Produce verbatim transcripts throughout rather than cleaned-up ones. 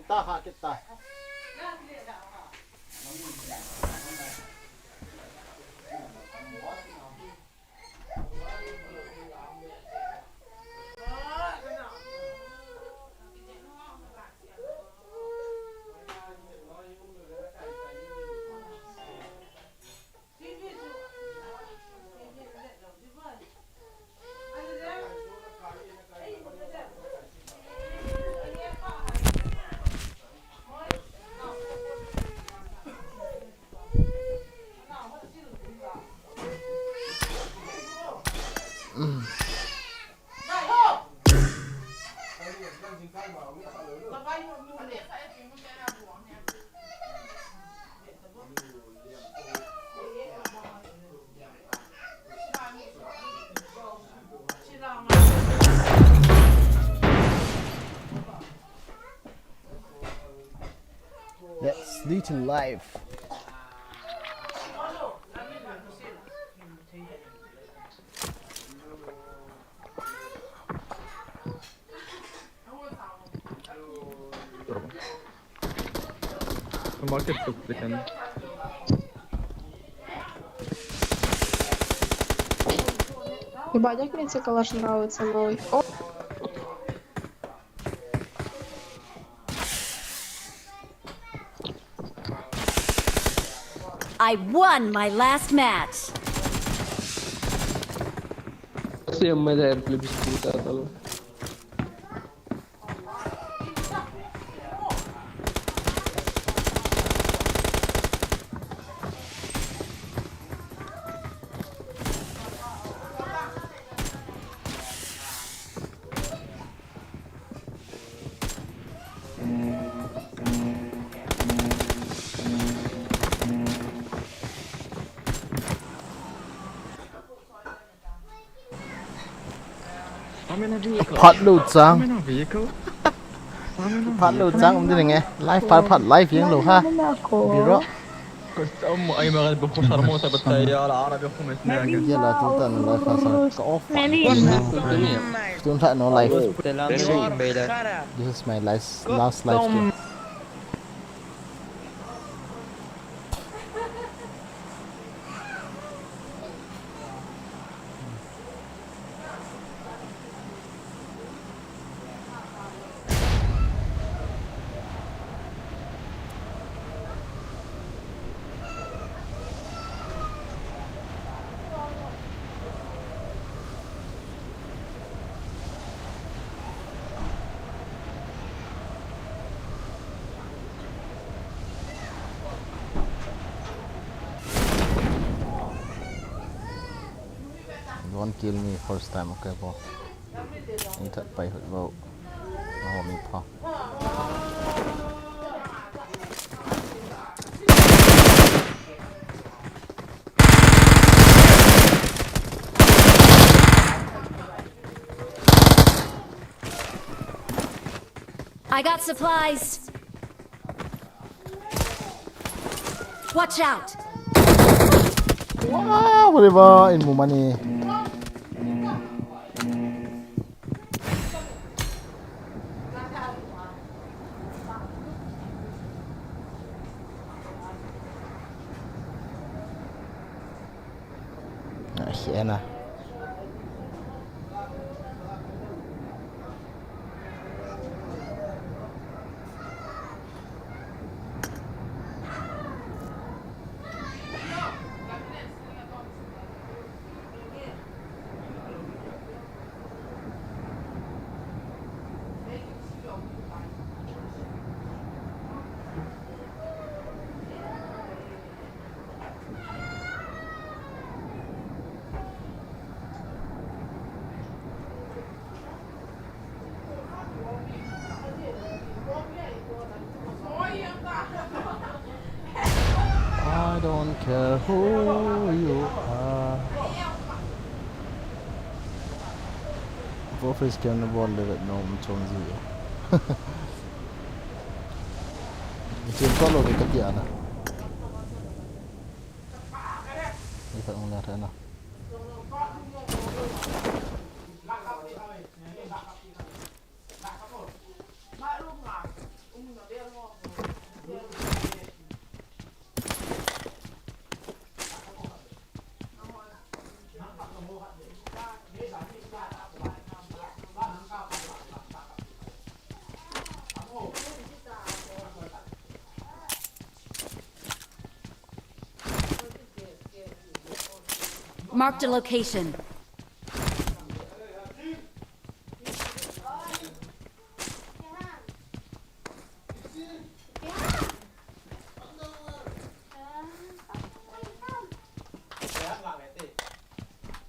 Ta ha kita. That's little life. Market took the can. Ебать, как мне эта калаш нравится новый. О! I won my last match. Всем мы дали плебисцит этого. Phat lou chang. Phat lou chang um ding e. Live phat phat live jeng lou ha. Biro. Jela tu ta na live phat sa ka off. Tun phat no live. This is my last, last live stream. Don't kill me first time, okay, bro? Ni that pai hut bro. Oh, mi pha. I got supplies. Watch out! Wow, boleh ba in mu mani. Ah, siya na. I don't care who you are. Office kena bol le vet nom chom ji. Chin solo de kati ana. Ni ta ung na ta na. Marked a location.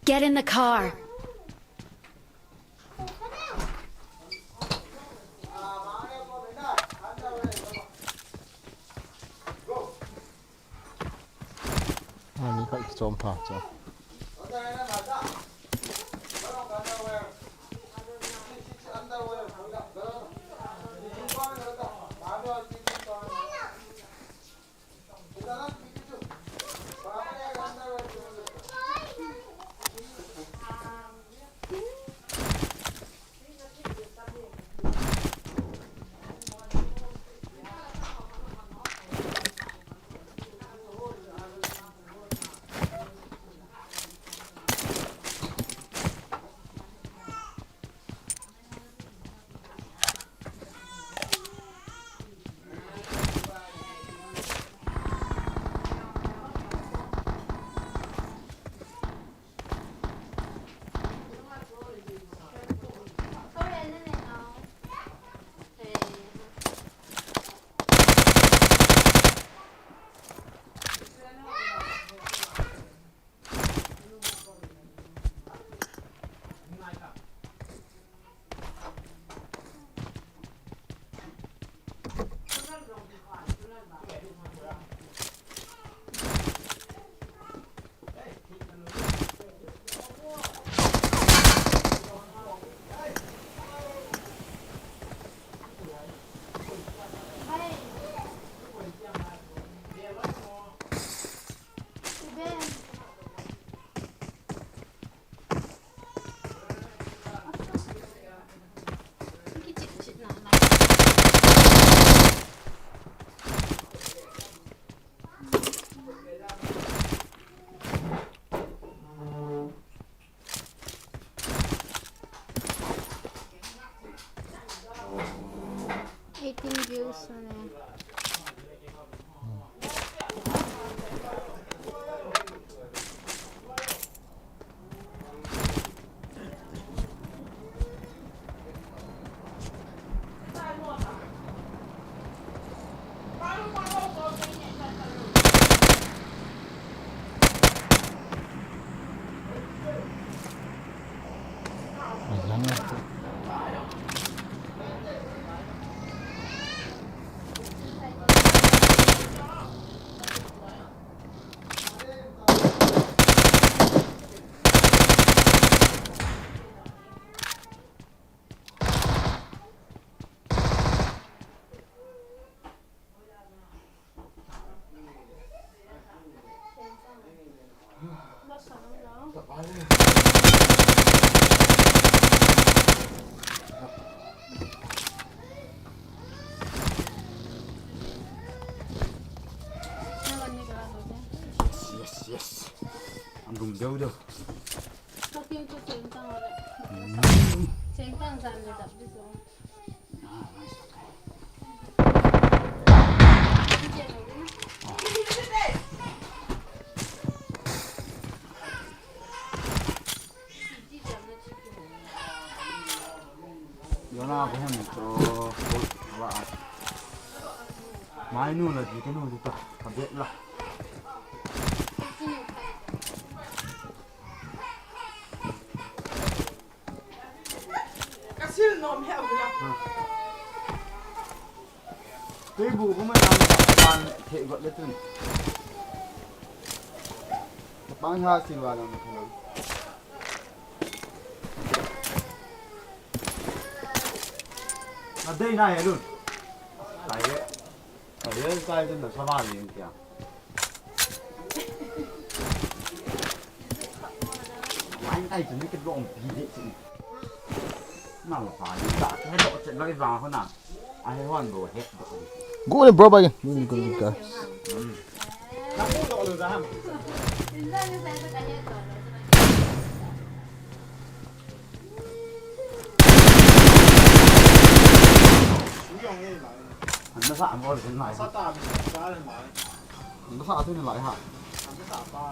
Get in the car. Ani ka chom pha cha. Eighteen views na. Yes, yes. An rum deu deu. Ka ting chu cheng tang le. Cheng tang jan le dap di chu. Yona ko hem to ko wa. Mai nu la ji ko nu ji ta. Ka bet la. Ka sil nom he u la. Tui bu ko ma tam pan the got le tun. Pang ha sil wa lang ko. Na dei na he lun. Ai ye. Ai ye, kai tun na sa ba ni tia. Mai kai tun ni ke dong pi de chi. Na lo pa ni ta ke do che lo i ba ho na. Ai hon do he do. Go le bro ba ke. Ni ko ni ka. Na ko do lo da ham. An da sa an bol sin lai. Sa ta bi sa lai. An da sa tu ni lai ha. An da sa pa.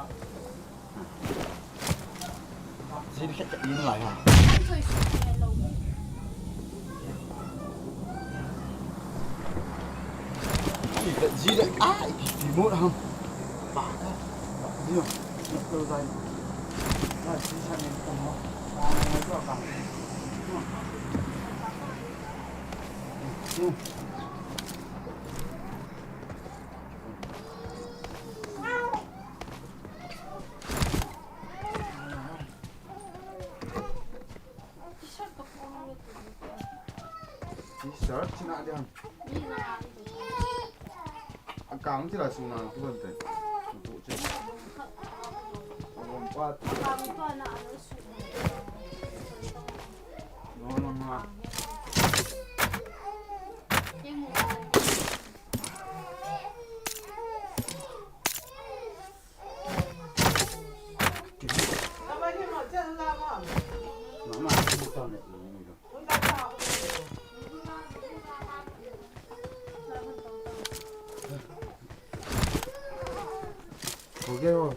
Jin khat khat in lai ha. Jin, jin, ai, remote ham. Ba ka. Ba, jin. Lo zai. Ba, jin sa ne ko mo. Ba, na ko ka. Jin. T-shirt, tina dia. Akang tila suna ko bante. Tu che. Agom pat. No, no, no.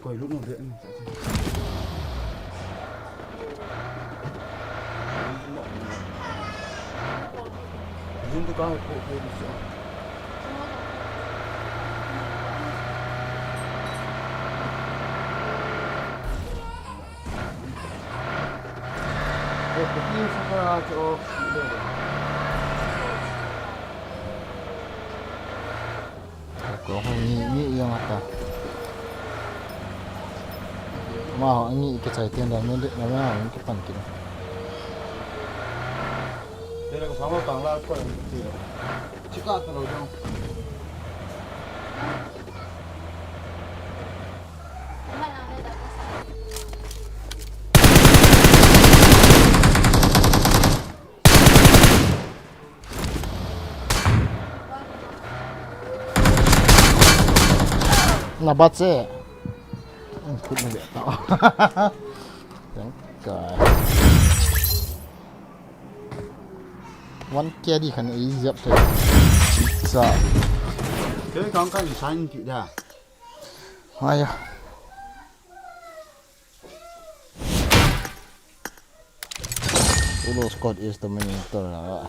Koi lut nung de. Jin tu ka ko ko ni so. Ko ko ni so ka cho. Ko ho ni ni yang ata. Ma ho ni ke chai ten da me de na ma ho ke pan ki. Tera ko sama tang la ko ni ti. Chika to lo jong. Na bat se. Ang kut na beta. Thank God. One K di khan easy up the. Sa. Kei kang kan sign ki da. Aya. Ulo Scott is the main actor. Ah,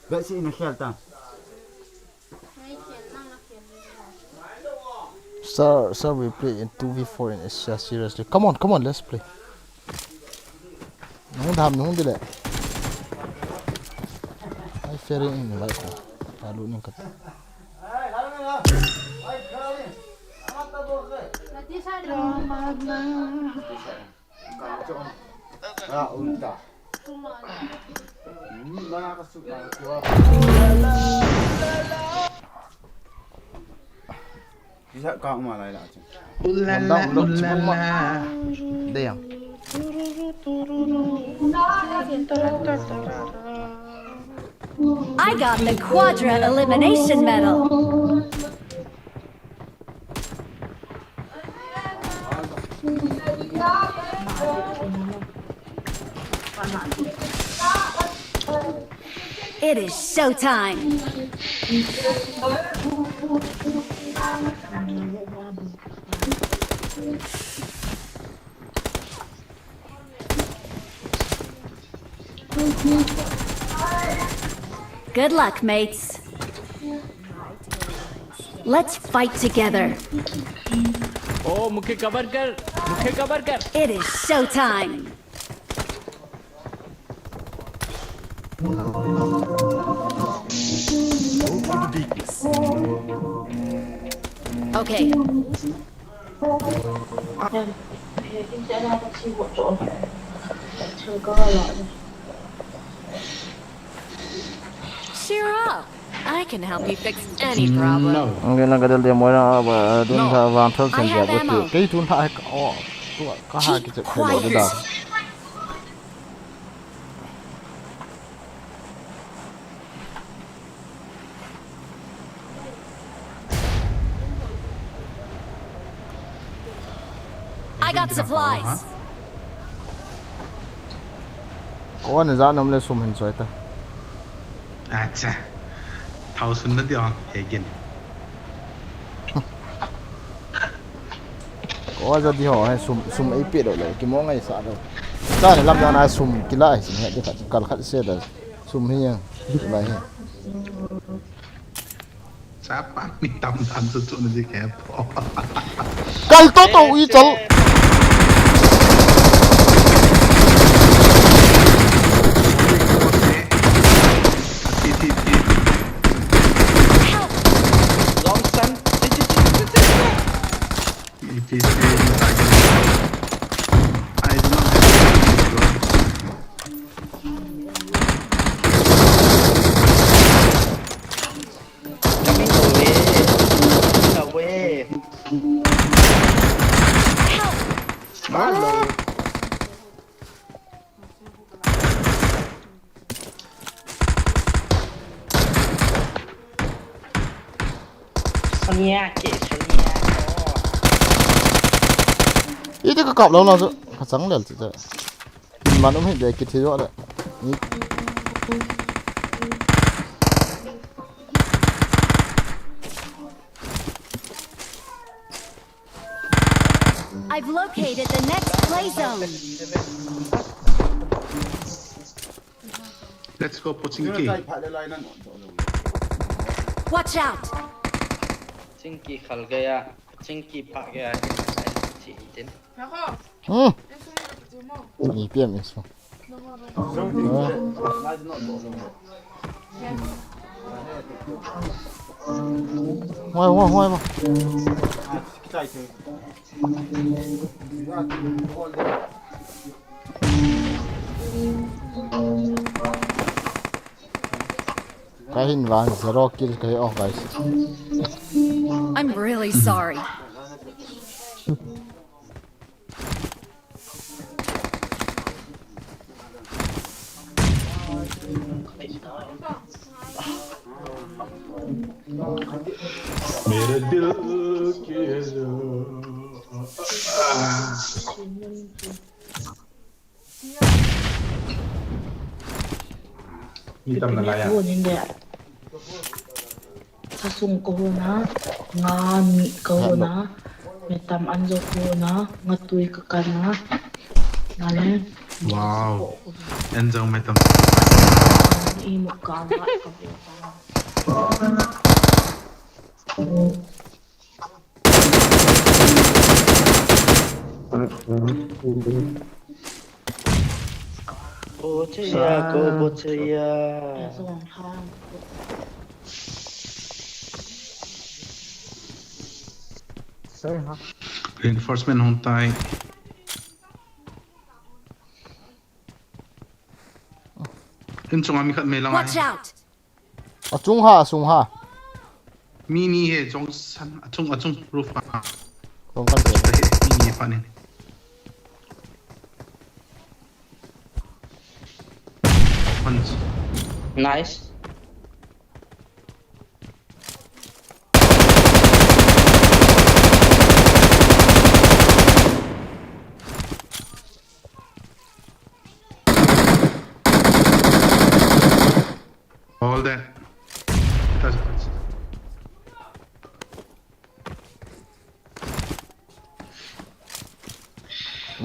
Let's see in the shelter. Sir, sir, we play in two v four in Asia, seriously. Come on, come on, let's play. Nung dam, nung dile. Ai, fair in like. Alu ning kat. I got the Quadra Elimination Medal. It is showtime. Good luck, mates. Let's fight together. Oh, मुझे cover कर, मुझे cover कर. It is showtime. Okay. Cheer up. I can help you fix any problem. Ang ganang kadal dia mo na ba dun sa vang thol sen dia buti. Kei tun tha ka o tu ka ha ki chep ko da. I got supplies. Ko ne ja nom le sum hin choi ta. Acha. Thao sun na dia, he gen. Ko ja di ho, he sum, sum ei pe do le, ki mo ngai sa do. Sa ni lam na sum kila hi, he di khat, kal khat se da. Sum hi ya, kila hi. Chapa mi tam tam chu chu na di ke po. Kal to to i chal. Ti, ti, ti. Long sun. Ti, ti, ti, ti, ti. It is very. I do not have. Coming away. Coming away. Hello. Sonia ke, Sonia ko. Iti ka kap lo na chu. Ka chang lel chu. Man um hi de ki thi yo le. Ni. I've located the next play zone. Let's go, Pochinki. Watch out! Chinki khal gaya, Chinki phah gaya, chi tin. Hmm. Ni piam isu. Hoi, hoi, hoi, hoi. Kahin vang zero kill kahi, oh, guys. I'm really sorry. मेरे दिल के लोग। Mi tam na lai a. Sasung ka hon a, nga mi ka hon a, metam anjo ka hon a, nga tui ka kan a. Nale. Wow. Anjo metam. Imu ka nga ka hon a. Bochaya, ko bochaya. Reinforcement hung tai. In chunga mi khat me lang. Watch out. Achung ha, achung ha. Mi ni he, chong san, achung, achung, roof ha. Chong kan te. Mi ni he pa ni. Punch. Nice. All that. That's good.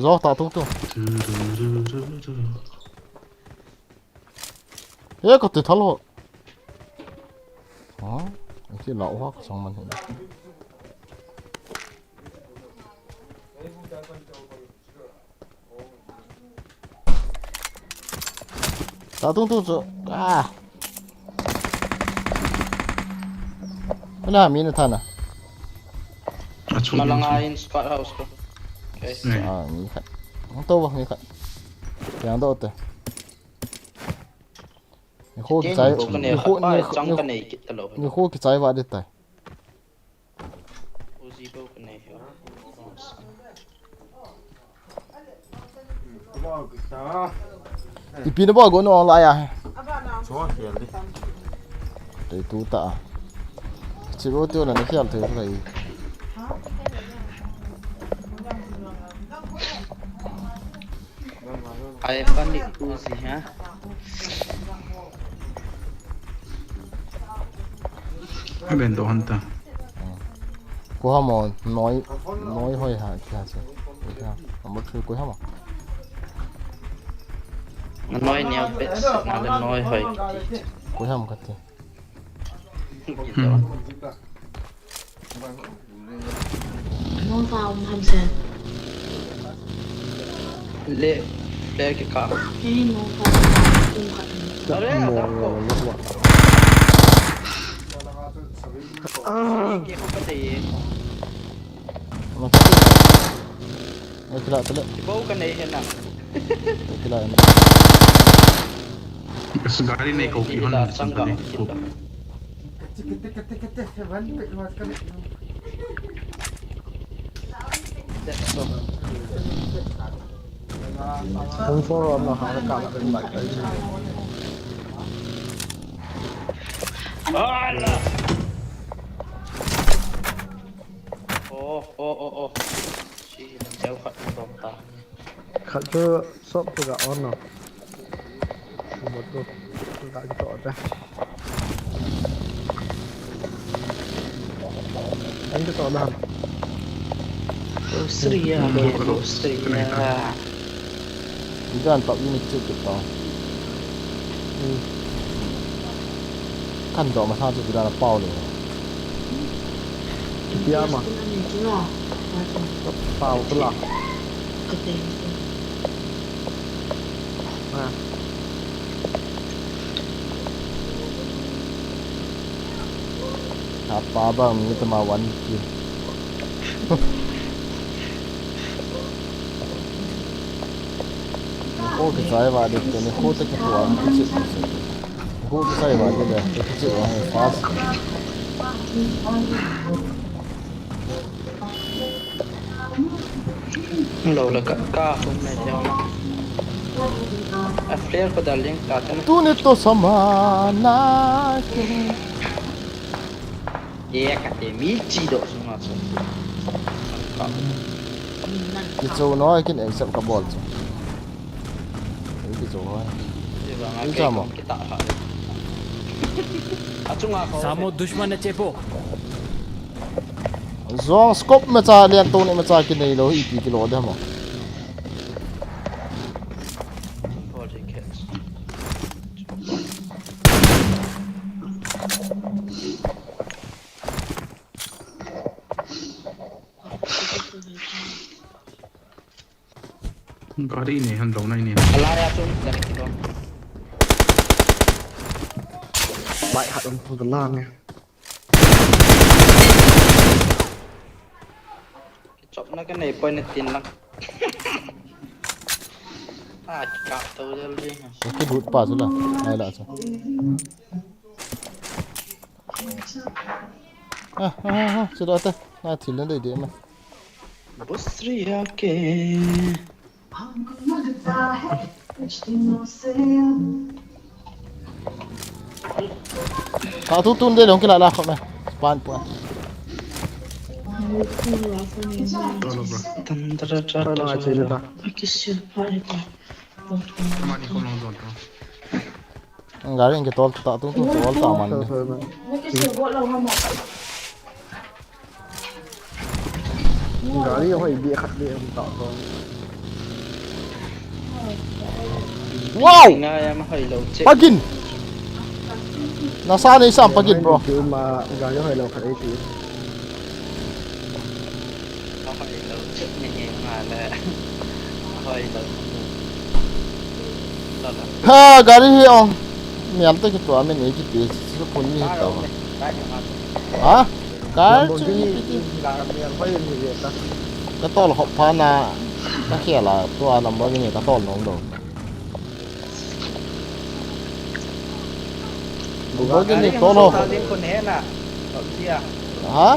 Zo ta tung tung. He, ka ti thal ho. Ha? Iti la uha ka sang man hin. Ta tung tung chu. Ah. Ana mi na thana. Malanga in squad house ko. Okay. Ah, mi khat. Ang to ba mi khat. Yang do te. Ni khu ki chai. Ni khu ki chai va de tai. Uzi bou ka nei hi. Ipi na bol go no lai a. Chua khel di. Tei tu ta. Chi bou tu na ni khel thei lai. Ai, pani Uzi ha. Aben to hanta. Ko hamo noi noi hoi ha kya se. Kya number three ko hamo. Noi ni a bet na le noi hoi kiti. Ko ham kati. Hmm. Nung fa um ham sen. Le, le ke ka. Ke nung fa um khat. Are, mo, mo, mo, mo. Ah. Ke ko ka te ye. Mo. Ai, kila, kila. Kibau ka nei hena. Ai, kila, kila. Bas gari nei ko ki hon. Kila, sangka, kila. That's all. Hung for on na ha ka la bai bai. Ala. Oh, oh, oh, oh. Si, lam jauh kat dong ta. Khat chu shop chu ga on no. Bot tu. Tu ta ki to ta. An ki to da. Grocery ya, grocery ya. Ijan tau unit chu ki to. Kan do ma sa chu bila pau le. Pia ma. Pau tu la. Ah. Apa bang ni tama wan ki. Ko ki sai ba de ni ko te ki tua ki chi. Go to side ba de, to ki chi wa fast. Lo la ka, ka hum le jao. A flare ko darling ka ta na. Tuni to samana ke. Ye ka te mi chi do suma so. Ka. Ki chu no kin accept ka bol chu. Ki chu no. Ni cha mo. Samo dushman na chepo. Zong scope ma cha lian to ni ma cha ki nei lo ipi ki lo de mo. Gari nei han dong nai ni. Ala ya chung, gari ki dong. Bai hat um khu lang e. Chop na ka nei poi na tin lang. Ah, ki kap to jal di. Ki lut pa chu la. Ai la chu. Ah, ah, ah, ah, chu la ta. Na thil na dei dei ma. Bosri ya ke. Ta tu tun de long kila la khop me. Pan puan. Tan tan tan tan. Mani ko long don to. Gari ang kitol ta tung tung tol ta man. Gari hoi bi khat bi ang ta to. Wow! Nga ya ma hoi lo che. Pagin. Nasa nei sam pagin, bro. Ki uma gari hoi lo khat ei ti. Ha, gari hi ong. Mial te kitua min ei kipe, chu phun mi ta. Ha? Car chu ipi ti. Ka tol khop pha na, ka khel a, tua Lamborghini ka tol nom lo. Lamborghini tol ho. Ha?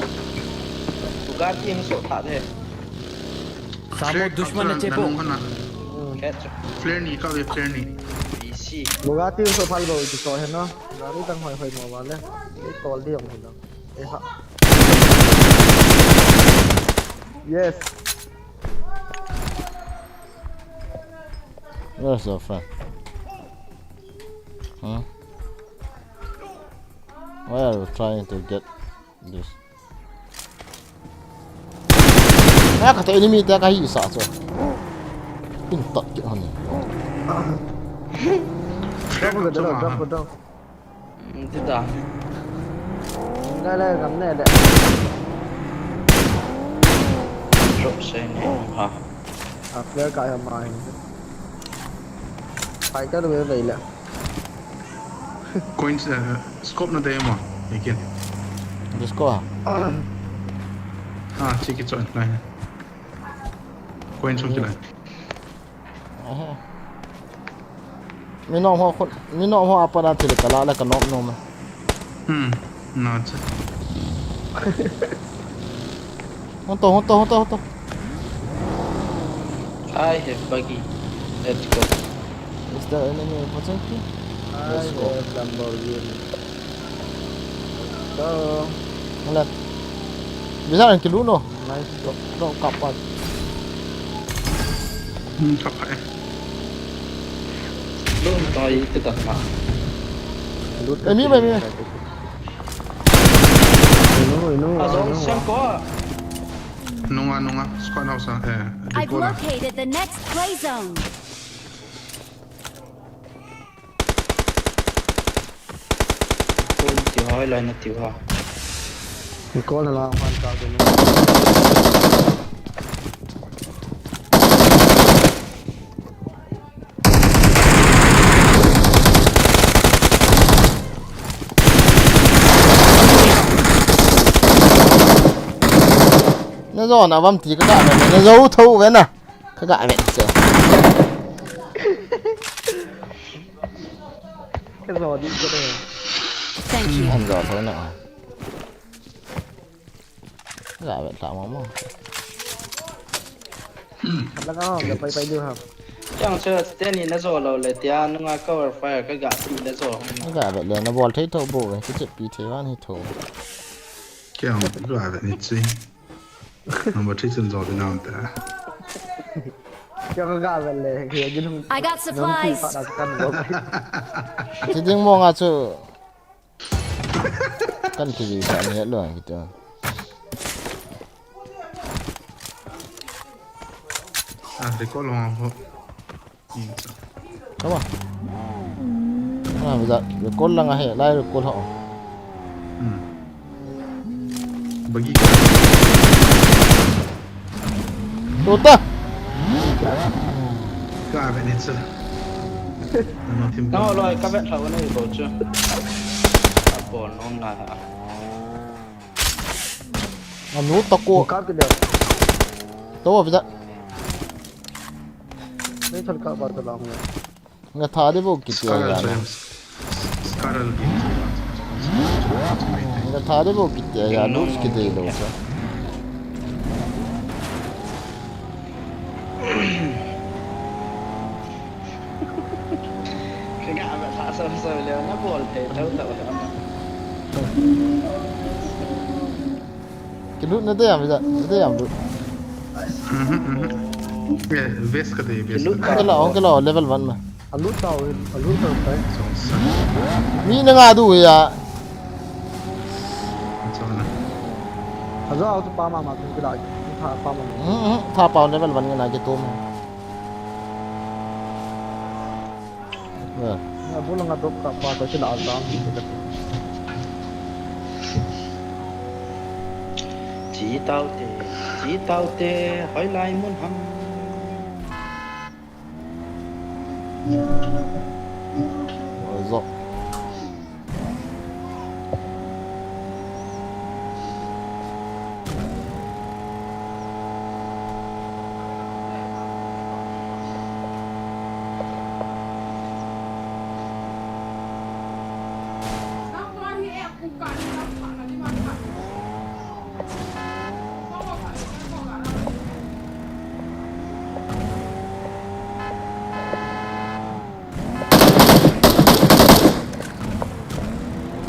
Bugatti hung so tha de. Samo dushman na chepo. Flare ni ka ve, flare ni. Bugatti so phal bo ki so he na. Gari dang hoi hoi mo wale. Ei tol di ong hilo. Eh ha. Yes. Where's your friend? Huh? Why are you trying to get this? Aya kata enemy te kahi sa chu. Pin tat ki hon. Drop ko down, drop ko down. Ti da. Lai lai gam ne le. Drop se ne ha. A player ka ya mai. Fighter ve ve le. Coins, uh, scope na demo again. Disco ah. Ah, chiki chon lai. Coins chon lai. Mino ho khun, mino ho apa na til kala la ka nok no ma. Hmm. Na cha. Hon to, hon to, hon to, hon to. I have buggy. Let's go. Is there enemy opportunity? Let's go. I have Lamborghini. Go. Hola. Bisa ang kiluno. Nice go. No, kapat. Hmm, kapat eh. Lun tayo ito tama. Loot eh, mi, mi, mi. Ino, ino, ino. Azong siyang ko. Nunga, nunga, squad house ah, eh, I've located the next play zone. Kol ti hoi lai na ti ha. Kol la hwan ka de. Na zo na vam ti ka ka na zo tho ve na. Ka ga vet che. Ka zo di ka de. Thank you. An zo tho na. Ka ga vet ta mo mo. Khat la ka hom la pai pai diu ham. Chang che teni na zo lo le tia nunga cover fire ka ga ti na zo. Ka ga vet le na bol thei tho bo ve. Ki che pi thei wan hi tho. Kya ga vet ni che. Number three chun zo ding nam ta. Kya ka ga vel le, kya gin hung. I got supplies. Nung ti pa da kan go. Ti ding mo nga chu. Kan ti di sa ni lo ki to. Ah, de ko lo ho. Come on. Ah, bisa recall lang ahi, lai recall ho. Hmm. Bagi ka. Tuta. Ka vet ni sa. Ano tim. Nang lo ka vet tha na i bo chu. Apo nom na. Anu tako. Ka ke dia. To bisa. Nei thal ka ba ta la hung. Nga tha de bo kiti ya na. Scarlet game. Nga tha de bo kiti ya, loot kiti lo sa. Kaya ba tha sa sa le na bol te tau tau na. Ki loot na de am, na de am loot. Mhm, mhm. Vest ka de, vest. Ki loot ka de. Hong kila, hong kila, level one ma. A loot tau, a loot tau tai. Mi na nga du ya. Ajo au tu pa ma ma tu kila, tha pa ma. Mhm, mhm. Tha pa level one na ki tu ma. Abo langa dop ka pa ka kila azam. Chi tau te, chi tau te, hoi lai mun ham. Zo.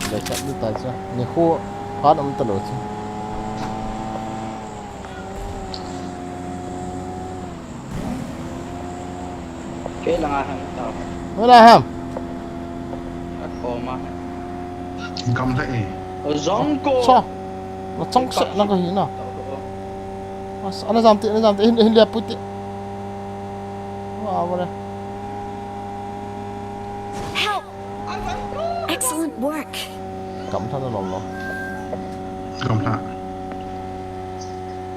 Dah sat ni tai sa. Ni khu phat um ta lo chu. Kei langa ham tau. Wala ham. Ka koma. Kam lha e. Zong ko. Sa. Na chang sa na ka hi na. Mas ana jam ti, ana jam ti, hin hin le pu ti. Wa wa le. Help! Excellent work. Kam tha na lom lo. Kam lha.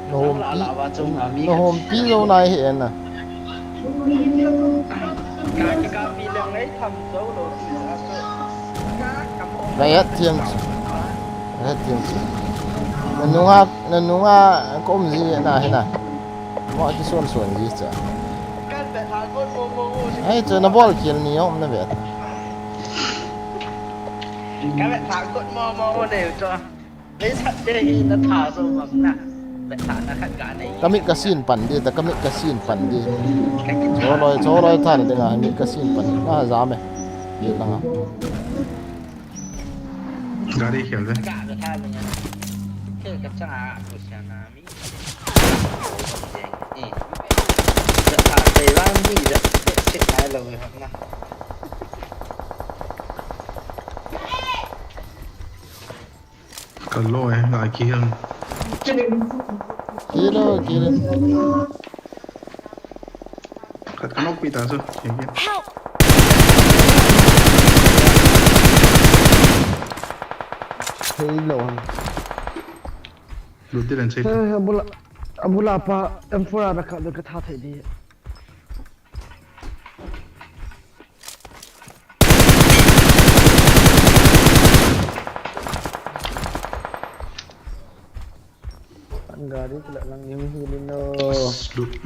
No hom La pi. la wa chung ami. No hom pi zo nai hi en na. Ka ki ka pi lang ei tham zo lo. Ka yat thiam. Ka yat thiam. Na nunga, na nunga ka um ji na hi na. Mo ki suan suan ji cha. Kan be tha ko mo mo mo. Ai cha na bol khel ni om na ve. Kan be tha ko mo mo mo ne cho. Ei sa te hi na tha zo ma na. Be tha na khat ka nei. Ka mit ka sin pan di, ta ka mit ka sin pan di. Ka ki Cho loi, cho loi tha na dinga mit ka sin pan. Na jam e. Ye langa. Gari khel de. Ka ka tha na. Ke ka cha ko sia na mi. Eh. Ka tha te lang ni da. Che nai lo na. Ka lo e, ga ki hel. Kilo, kilo. Ka ka nok pi ta so. Ke ke. Help! Thei lo. Lu ti len sei. Eh, abula, abula pa M four a ka do ka tha thei di. An gari kila lang yung hilin no.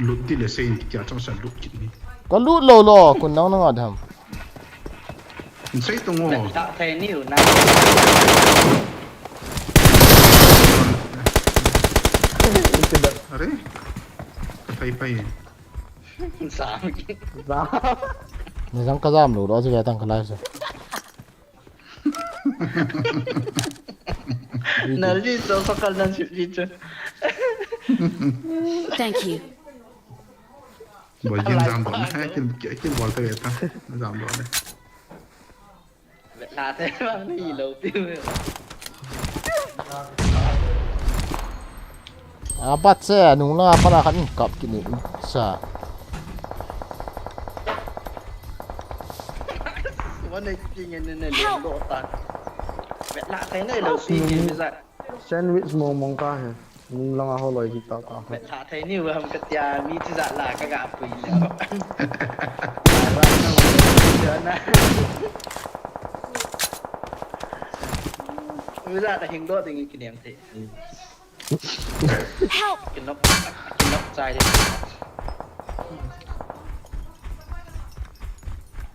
Lu ti le sei in ti kya chang sa lu kit ni. Ka lut lo lo, kun nang nang adam. Sei tung o. Ta thei ni u na. Are? Ka phai phai. Sa. Ni jang ka jam lo lo, ji ve tang ka lai se. Na li cho sa kal nan si li cho. Thank you. Bol jin jam bol na, hai kin kin bol ta ve ta. Jam bol na. La te ba ni lo pi. A bat se, nung la pa la kan kap kini sa. Wan nei pi ngen ne ne lo ta. La te nei lo pi ngen ni sa. Sandwich mong mong ka he. Nung lang a holoi hi ta ta. Ve tha thei ni u ham ka tia mi chi za la ka ga pui le. Mi za ta hing do ding ki nem thei. Help! Ki nok ki nok chai de.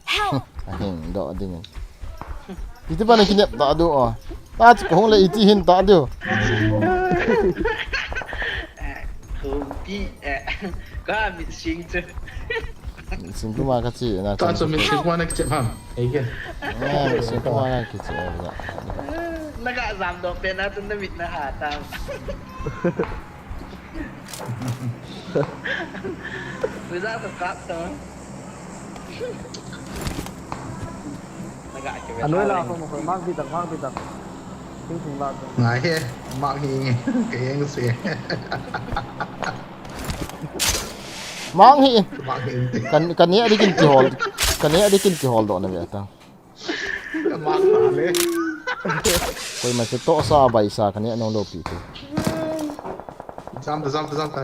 Help! A hing do ding. Iti ba na kinep ta do o. Ta chu ko hong le iti hin ta do. Kumpi eh. Ka mi sing chu. Sing kuma ka chi na. Ta chu mi sing kuma na ki che pham. Ei ke. Eh, sing kuma na ki chi. Na ka jam do pe na chu na mit na ha ta. Without the cops, though. Naga ke. Anoi la ko mo ko, mak bi tak, mak bi tak. Ting ting la ko. Ngai he, mak hi nge, ke yeng se. Mang hi. Mak hi. Kan kan ni a di kin ki hol. Kan ni a di kin ki hol do na ve ta. Mak ta le. Koi ma se to sa bai sa kan ni a nong lo pi tu. Jam ta, jam ta, jam ta.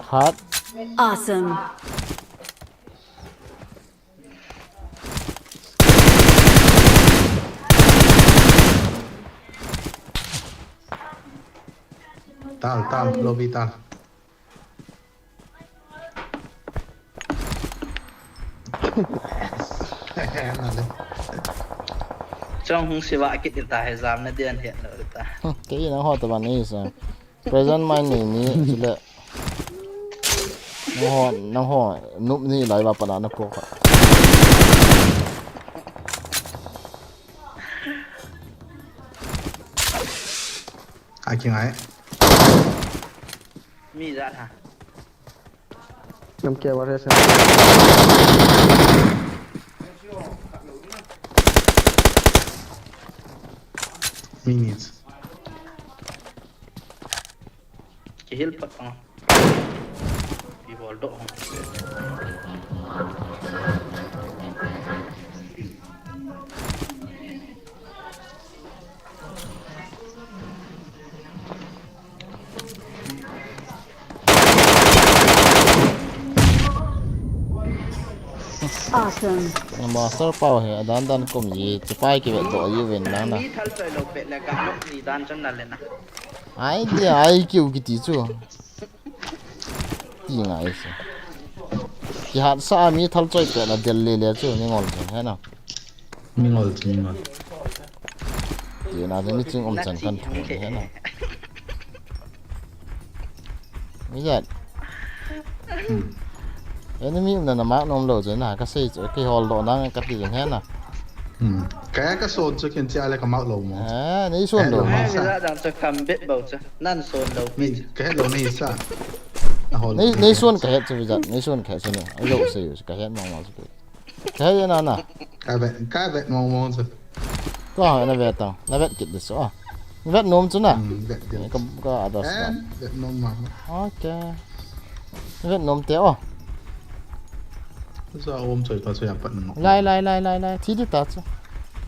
Hat. Awesome. Tal, tal, lobby tal. Chong hung siva kit ta he jam na dian he lo ta. Ke na ho ta ban ni sa. Present mai ni ni chule. Nang ho, nang ho, nup ni lai ba pa na na ko ka. Ai ki ngai. Mi za tha. Nam kya war hai sir? Minutes. Kihil pat ang. Kihol doh ang. Awesome. Master pau hi, adan dan kum ji, chipai kivet doh ji ven nang na. Mi thal choi lou pet le ka nok ni dan chon na le na. Ai dia, I Q kiti chu. Ti ngai se. Kihat sa a mi thal choi pet la del le le chu, ni ngol chu, he na. Ni ngol chu, ni ngol. Ti na chu ni ching um chan kan thu, he na. Ni jat. Hmm. Enemy um na na mak nom lou chu na, ka sei chu, kihol doh nang ka ti jeng he na. Hmm. Ka ya ka son chu ken chia le ka mak lou mo. Eh, nei son lou mo. Ai, mi jat dang chu kam bet bou chu. Nan son lou pi. Ka het lou nei sa. Nei, nei son ka het chu mi jat, nei son ka het chu na. Ai lou sei chu ka het mong mong chu. Ka het na na. Ka vet, ka vet mong mong chu. Ko ha na vet tang, na vet kit dis o. Vet nom chu na. Hmm, vet kit. Ka, ka adas na. Vet nom ma. Okay. Vet nom te o. Sa om choi pa choi apat na. Lai, lai, lai, lai, lai. Thi di ta chu.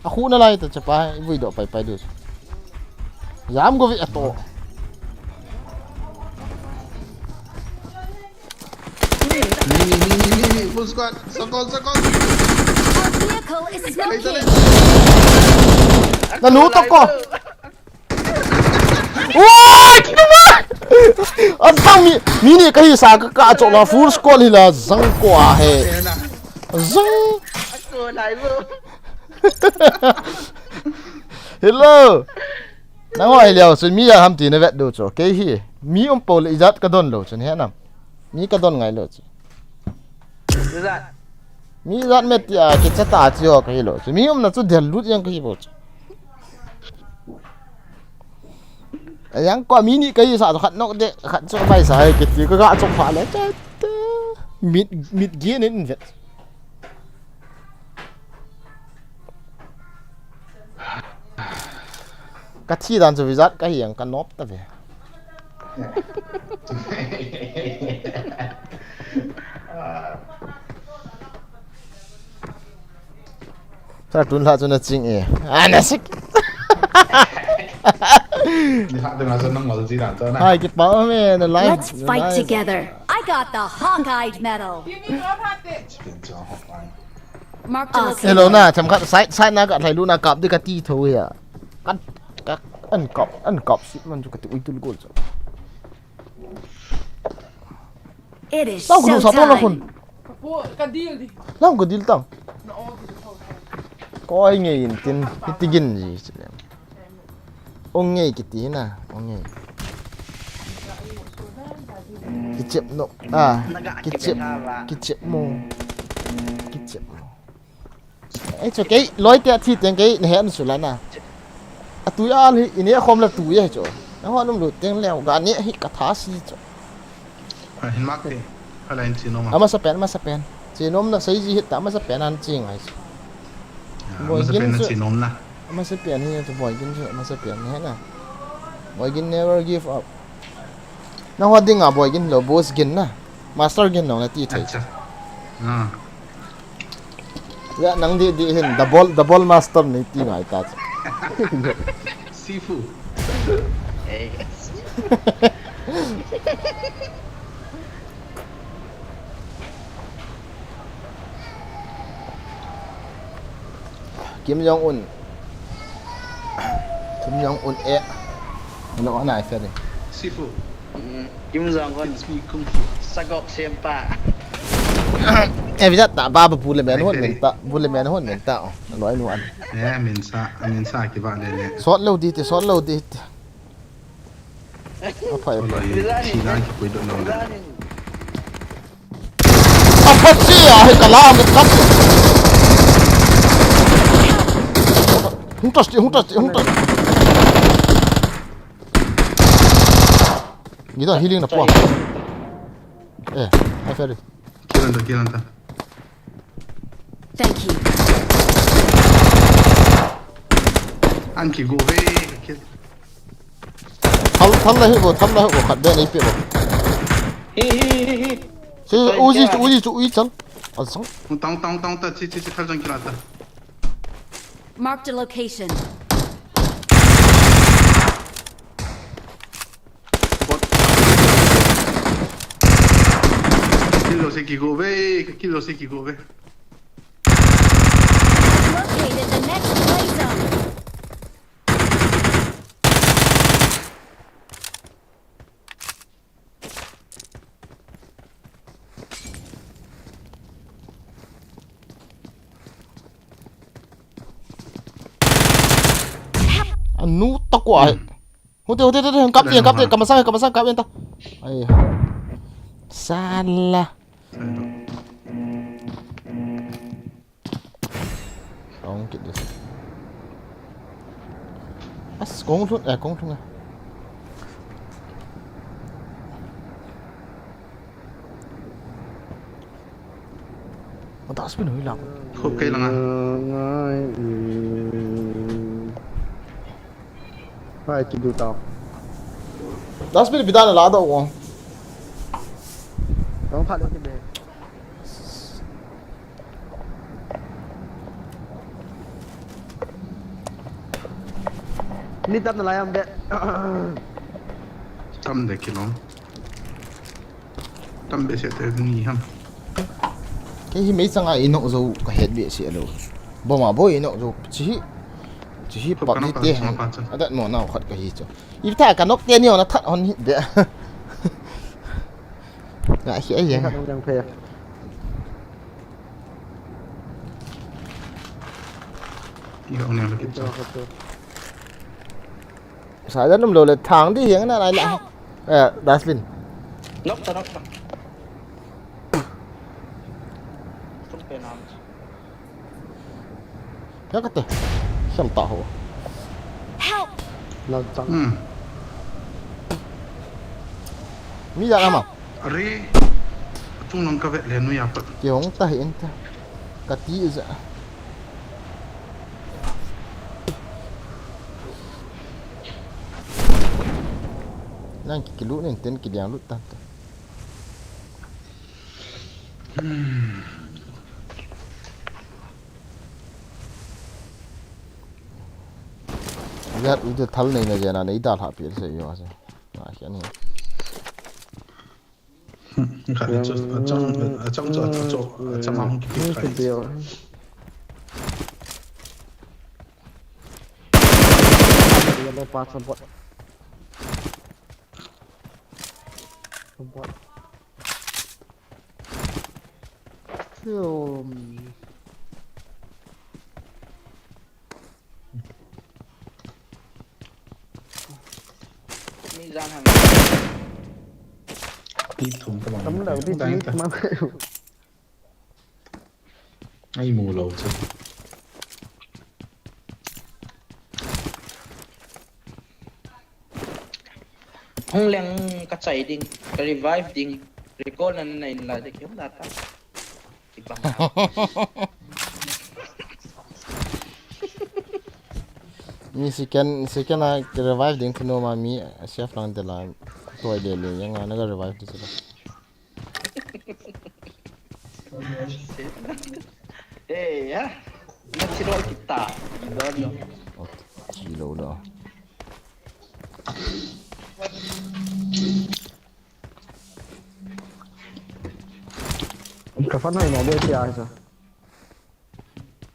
A khu na lai ta chu pa, i vui doh pai pai du. Jam go vi ato. Ni, ni, ni, ni, ni, ni, full squad. Sakol, sakol. Our vehicle is smoking. Na nu to ko. Oi, kinu ma. An tang mi, mi ni ka hi sa ka ka chok la full squad hi la zang ko a he. Zang. Hello. Nang hoi leo, chu mi a ham ti na vet do chu. Kei hi. Mi um po le ijat ka don lo chu, he nam. Mi ka don ngai lo chu. Ijat. Mi ijat met ti a, kicha ta chi ho ka hi lo chu. Mi um na chu del lut yang ka hi bo chu. Yang ko mi ni ka hi sa chu khat nok de, khat chu bai sa hai kiti ka ga chu pha le. Chat. Mit, mit gi nin vet. Ka thi dan chu vizat ka hi ang ka nop ta ve. Sa tun la chu na ching e. A na sik. Ni ha de ma sa nang ngol ji dan chu na. Hai ki pa me na live. Let's fight together. I got the Hawkeye medal. Mark the location. Hello na, themkhat side, side na ka lhai lu na kap di ka ti tho ya. Kan, ka, an kap, an kap sit man chu ka ti ui tul gol chu. It is showtime. Lau ka deal di. Lau ka deal tang. Koi nge in tin, hiti gin ji chu. Ong ngei kiti na, ong ngei. Kichep no. Ah, kichep, kichep mo. Kichep mo. Ei chu kei, loi te thi teng kei, na hem su la na. A tu ya li, ini a khom la tu ya chu. Na ho num lu teng leo, ga ne hi ka tha si chu. A, hin mak te. Hala in chinom a. Amasa pen, amasa pen. Chinom na sei ji hit ta, amasa pen an chi ngai. A, amasa pen na chinom na. Amasa pen hi tu boy gin chu, amasa pen hi na. Boy gin never give up. Na ho ding a boy gin lo, boss gin na. Master gin lo na ti thei. Acha. A. Ya, nang di, di hin, double, double master ni ti ngai ta. Sifu. Eh. Kim Jong Un. Kim Jong Un eh. Hello, ana ai fere. Sifu. Mm, Kim Jong Un. Teach me kung fu. Sagok sempa. Eh, vizat ta ba ba bu le men hon men ta, bu le men hon men ta. Oh, loi nu an. Eh, min sa, min sa ki ba le le. Sot lo di te, sot lo di te. Aphai, aphai. Loi, thi dan ki pui do lo le. Apache a, he kalam, he kat. Hung touch, hung touch, hung touch. Gita healing na po. Eh, ai fere. Kill anta, kill anta. Thank you. An kigo ve, kill. Thal, thal la hi bo, thal la hi bo, khat be nei pe bo. Hi hi hi hi. Si, Sorry, Uzi Sarah. Chu, Uzi chu, Uzi chal. Al sang. Tang, tang, tang, ta, chi, chi, chi, thal jang kill anta. Marked a location. Bot. Kill lo se kigo ve, kill lo se kigo ve. Located the next play zone. Anu ta ko ai. Hute, hute, hute, hute, kap te, kap te, kamasang, kamasang, kap enta. Ai. Sala. Kong kit dis. As, kong lhun, eh, kong lhun. Mata spin hui lang. Khop kei langa. Hai, kidu tao. Dustbin bidana la do wong. Tao phat le kibe. Ni tam na lai am be. Tam de kilom. Tam be se te ni ham. Kei hi mei changa i nok zo ka het be se lo. Boma bo i nok zo chi hi. Chi hi Khop pak ka ni nok te. ka nok pa cha. Adat mo na khat ka hi chu. I ta ka nok te ni ona that hon hi de. Nga hi ai yang. Khat nang phe. Ki hong ne lo kit cha. Sa jan um lo le thang di hiang na lai la. Eh, dustbin. Nok ta, nok ta. Tum pe nam. Ya kate. Siam ta ho. Help! Lau chang. Hmm. Mi ya ama. Are. Chung lang ka vet le nu ya pat. Ki hong ta hi in ta. Ka ti za. Nang ki kilu nen ten ki diang lut ta ta. Yat u de thal nei na jena nei dal ha pil se yo se. Na kya ni. Ka le chu achang achang chu achang achang ang ki kai. Yellow pass bot. Bot. Hmm. Mi jan ham. Ki thum ka bang. Tam lou di Dai chi ta. Ma. Ai mu lo chu. Hung leng ka chai ding, ka revive ding, recall na na in la de kiu da ta. Ibang. Mi second, second a revive ding thinu ma mi chef lang de la. Toi de le yang na revive de la. Eh, ya. Na chiro kita. Don no. Chilo lo. Ka fan hai no be ti ai sa.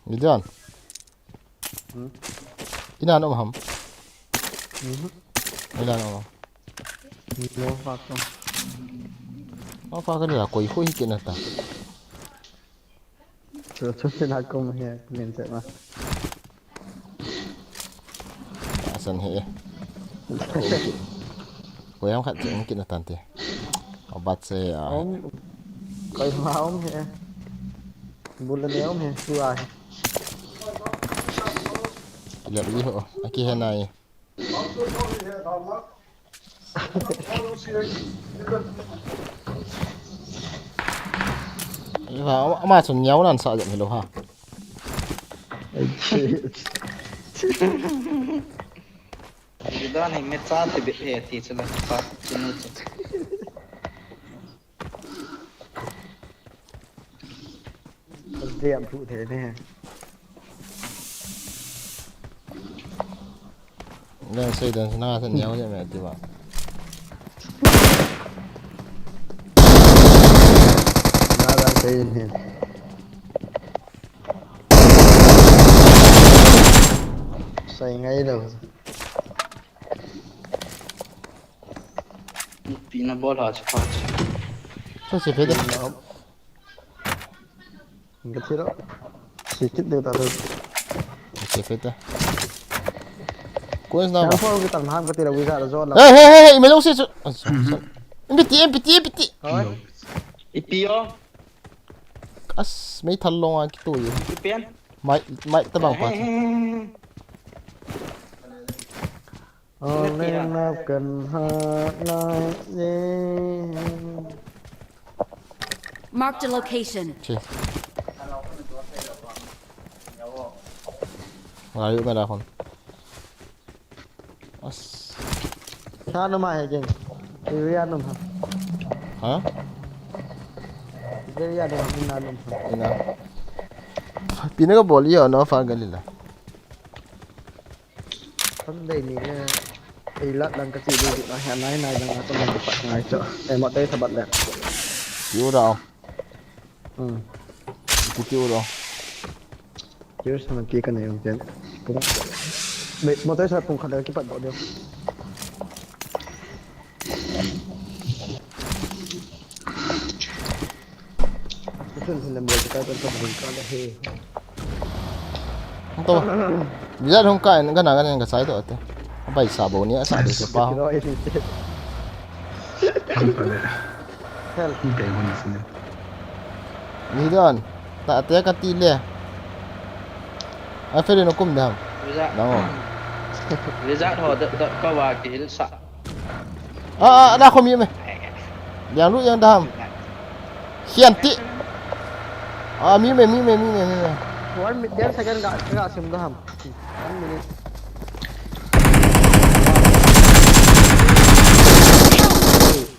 Midan. Ina no ham. Ina no. No fa ko. Ma fa ka ni la koi koi ki na ta. Chu chu se na ko ma he len se ma. Asan he. Koi ham khat che ki na tan te. Abat se ya. Om. Koi ma om he. Bul le om he. Tu ai. Ilap i ho. Aki he nai. Ama chun niau nan sa jep hilo ha. Jidon hi me cha ti bit he ti chu la pa chinu chu. Diam thu the ne. Nang sei dan sana sa niau je me ti ba. Na dan sei ne. Sai ngai lo. Pi na bol ha chu pa chu. Sa se phe de. Inga thira. Sikit de ta. Se phe de. Ko is na ba. Yang ko kita ham kita wizard zo la. Hey hey hey hey, me lo se chu. Impiti impiti impiti. Ipi o. As, mei thal long a kitu ye. Ipi an. Mai mai ta bang pa. Only love can hurt like this. Marked a location. Che. Ngai yu me da kon. As. Sa no ma he jeng. Area no ma. Ha? Area no ma, ina no ma. Ina. Pina ka bol yo no fa galila. Sunday ni ne. Ei lat lang ka ti di di na ha nai nai lang ka nai pa nai cho. Ei mo tai sabat le. Yu da. Hmm. Ki tiu da. Yu sa man ki ka nei um chen. Pung. Mo tai sa pung khat le kipat do de. Chen chen le mo tai ka ka ka he. Hong to. Biza hong ka en gana gana ka sai to ate. Bai sa bo ni a sa de se pa. Hel. Ni don. Ta te ka ti le. A fe no kum dam. Wizard. No. Wizard ho da da ka wa ki hil sa. A a na khomi me. Yang lu yang dam. Hian ti. A mi me mi me mi me mi me. One minute, ten second ka ka sim da ham. One minute.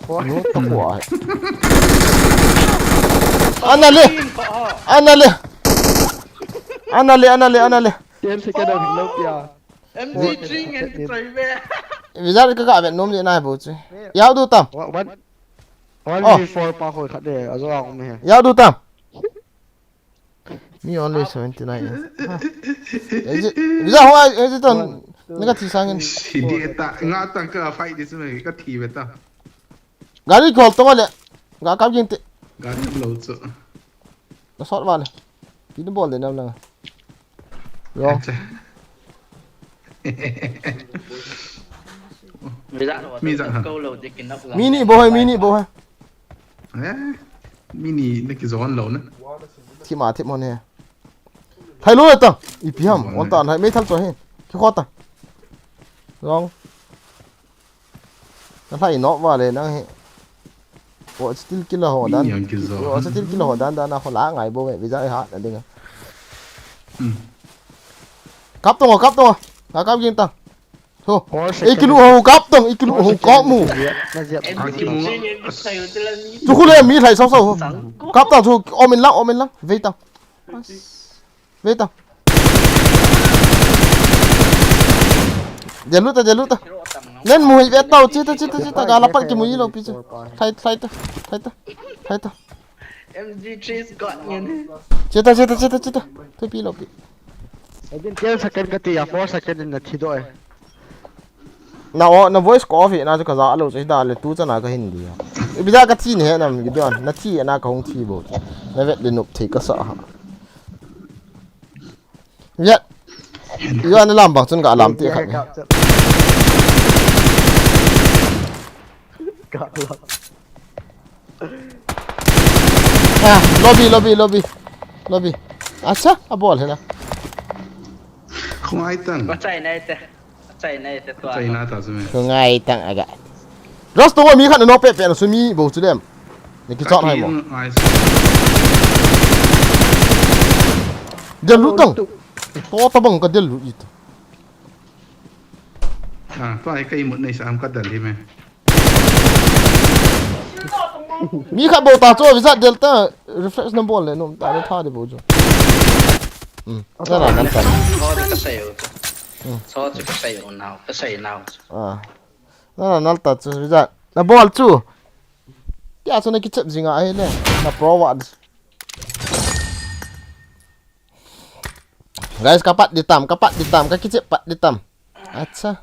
No ta ko ai. Ana le. Ana le. Ana le ana le ana le. Ten second of low ya. M G three ngen ki choi ve. Wizard ka ka vet nom je na bo chu. Yau du tam. One, one, one v four pa khoi khat de, a zo ang me. Yau du tam. Mi only seventy nine. Wizard ho ai, wizard ton. Ni ka thi sangin. Hidi ta, nga tang ka fight this me, ka thi ve ta. Gari call to le. Ga kap jing te. Gari lo chu. Na sot wale. Pina bol de nam lang. Yo. Mi za ha. Mi ni bo hai, mi ni bo hai. Eh, mi ni na ki zon lo na. Thi ma thi mo ne. Thai lo ta. Ipi ham. On ta hai me thal to hin. Ki khot ta. Long. Na lai no wale nang hi. O still killer ho dan. O still killer ho dan dan na ho la ngai bo ve. Wizard ha na ding. Kap tong, kap tong. Ka kap ging ta. Ho. Ei kilu ho kap tong, ei kilu ho kap mu. Tu khu le mi lai sau sau ho. Kap ta chu om in lang, om in lang. Ve ta. Ve ta. Jalu ta, jalu ta. Nen mu hi ve ta, chi ta, chi ta, chi ta, gala pat ki mu hi lo pi chu. Thai, thai ta, thai ta, thai ta. M G three Scott ngen. Chi ta, chi ta, chi ta, chi ta. Thai pi lo pi. Again, ten second ka ti a, four second in na thi do e. Na o, na voice ko off na chu ka za lo chu da le tu chana ka hin di. Ibi da ka thi ne he nam ki don. Na thi na ka hung thi bo. Na vet le nup thi ka sa ha. Ya. Yo ana lam bang chun ka lam ti khat. Ah, lobby, lobby, lobby. Lobby. Acha, a bol hela. Khungai tang. Ka chai nai te. Ka chai nai te to. Chai na ta chu me. Khungai tang aga. Ras to mi khat no pe pe na su mi bo chu dem. Ni ki chot hai mo. Ai. Del lut tang. To tabang ka del lut itu. Ah, tua hi ka imut nei sa am ka del hi me. Mi khat bou ta chu, Vijat del ta, refresh na bol le nom ta, na tha de bou chu. Hmm. Na na nan ta. Sorry ka sei u. Hmm. Sorry ka sei u nau, ka sei nau. Ah. Na na nan ta chu, Vijat. Na bol chu. Tia chu na kichep jinga ahi le. Na pro wa. Guys, ka pat di tam, ka pat di tam, ka kichep pat di tam. Acha.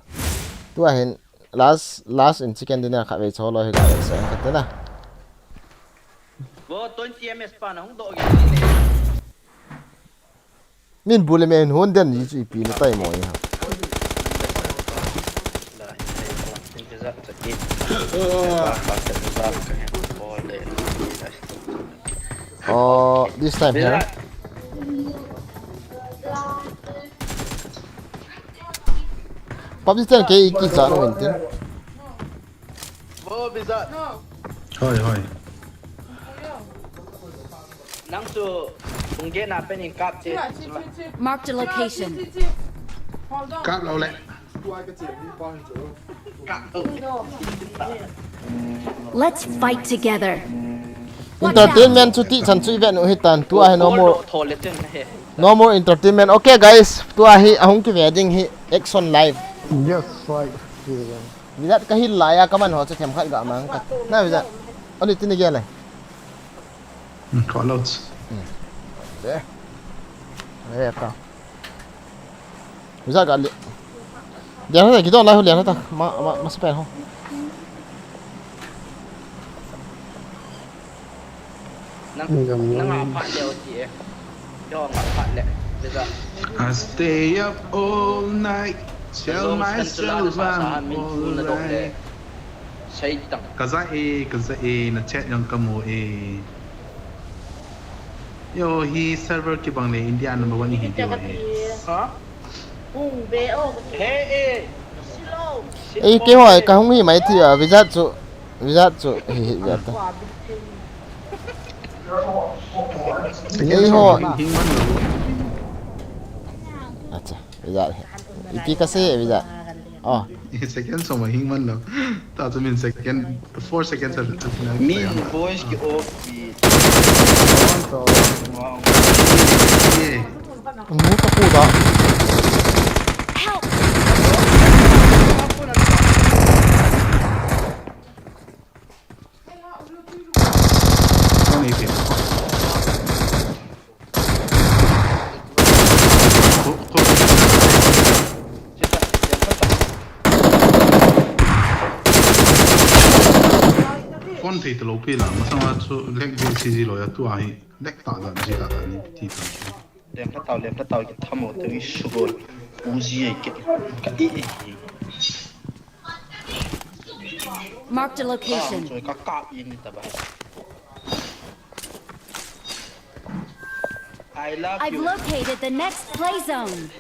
Tua hin last, last in chicken dinner kha vei cholo hi ga vei sa ka tena. Bo twenty M S pa na hung do gi ni. Min bule men hon den ji chu ipi na tai mo ya. Oh, this time here. Pabji ten ke iki cha no intin. Hoi, hoi. Nang chu tung ge na pen in kap che. Mark the location. Kap lo le. Let's fight together. Entertainment chu ti chan chu event u hitan, tua hi no more, no more entertainment. Okay guys, tua hi ahung kive ding hi action live. Yes, right. Vijat ka hil lai a ka man ho chu themkhat ga mang ka. Na Vijat. Ani tini ge lai. Hmm, call out. Hmm. De. De ka. Vijat ga li. Lian hata, kidon lai ho lian hata. Ma, ma, ma spell ho. Nang, nang a phat le o ti e. Yo, nga phat le. Vijat. I stay up all night. Tell myself I'm alright. Seitang. Ka za e, ka za e, na chat jong ka mu e. Yo, hi server kibang le India number one hi dio e. Ha? Hung be o. He e. Silo. Ei, keiho, ka hung hi mai ti a, Vijat chu, Vijat chu, hi, hi, Vijat ta. Ei ho. Hing man lo. Acha. Vijat he. Ipi ka sei, Vijat. Oh. Second som hing man lo. Ta chu min second, four seconds a, a, a, min voice ki off ki. Wow. Ye. Ang mo ka po da. Help! Kong ipin. Phone thei talou pi la, masanga chu lag di si ji lou ya, tua hi lag ta dan ji la dan ni ti ta. Lem ta tau, lem ta tau, ki thamo te i sugol. Uzi ai ke, ka i, i, i. Marked a location. Ah, so ka kap in ni ta ba. I love you. I've located the next play zone.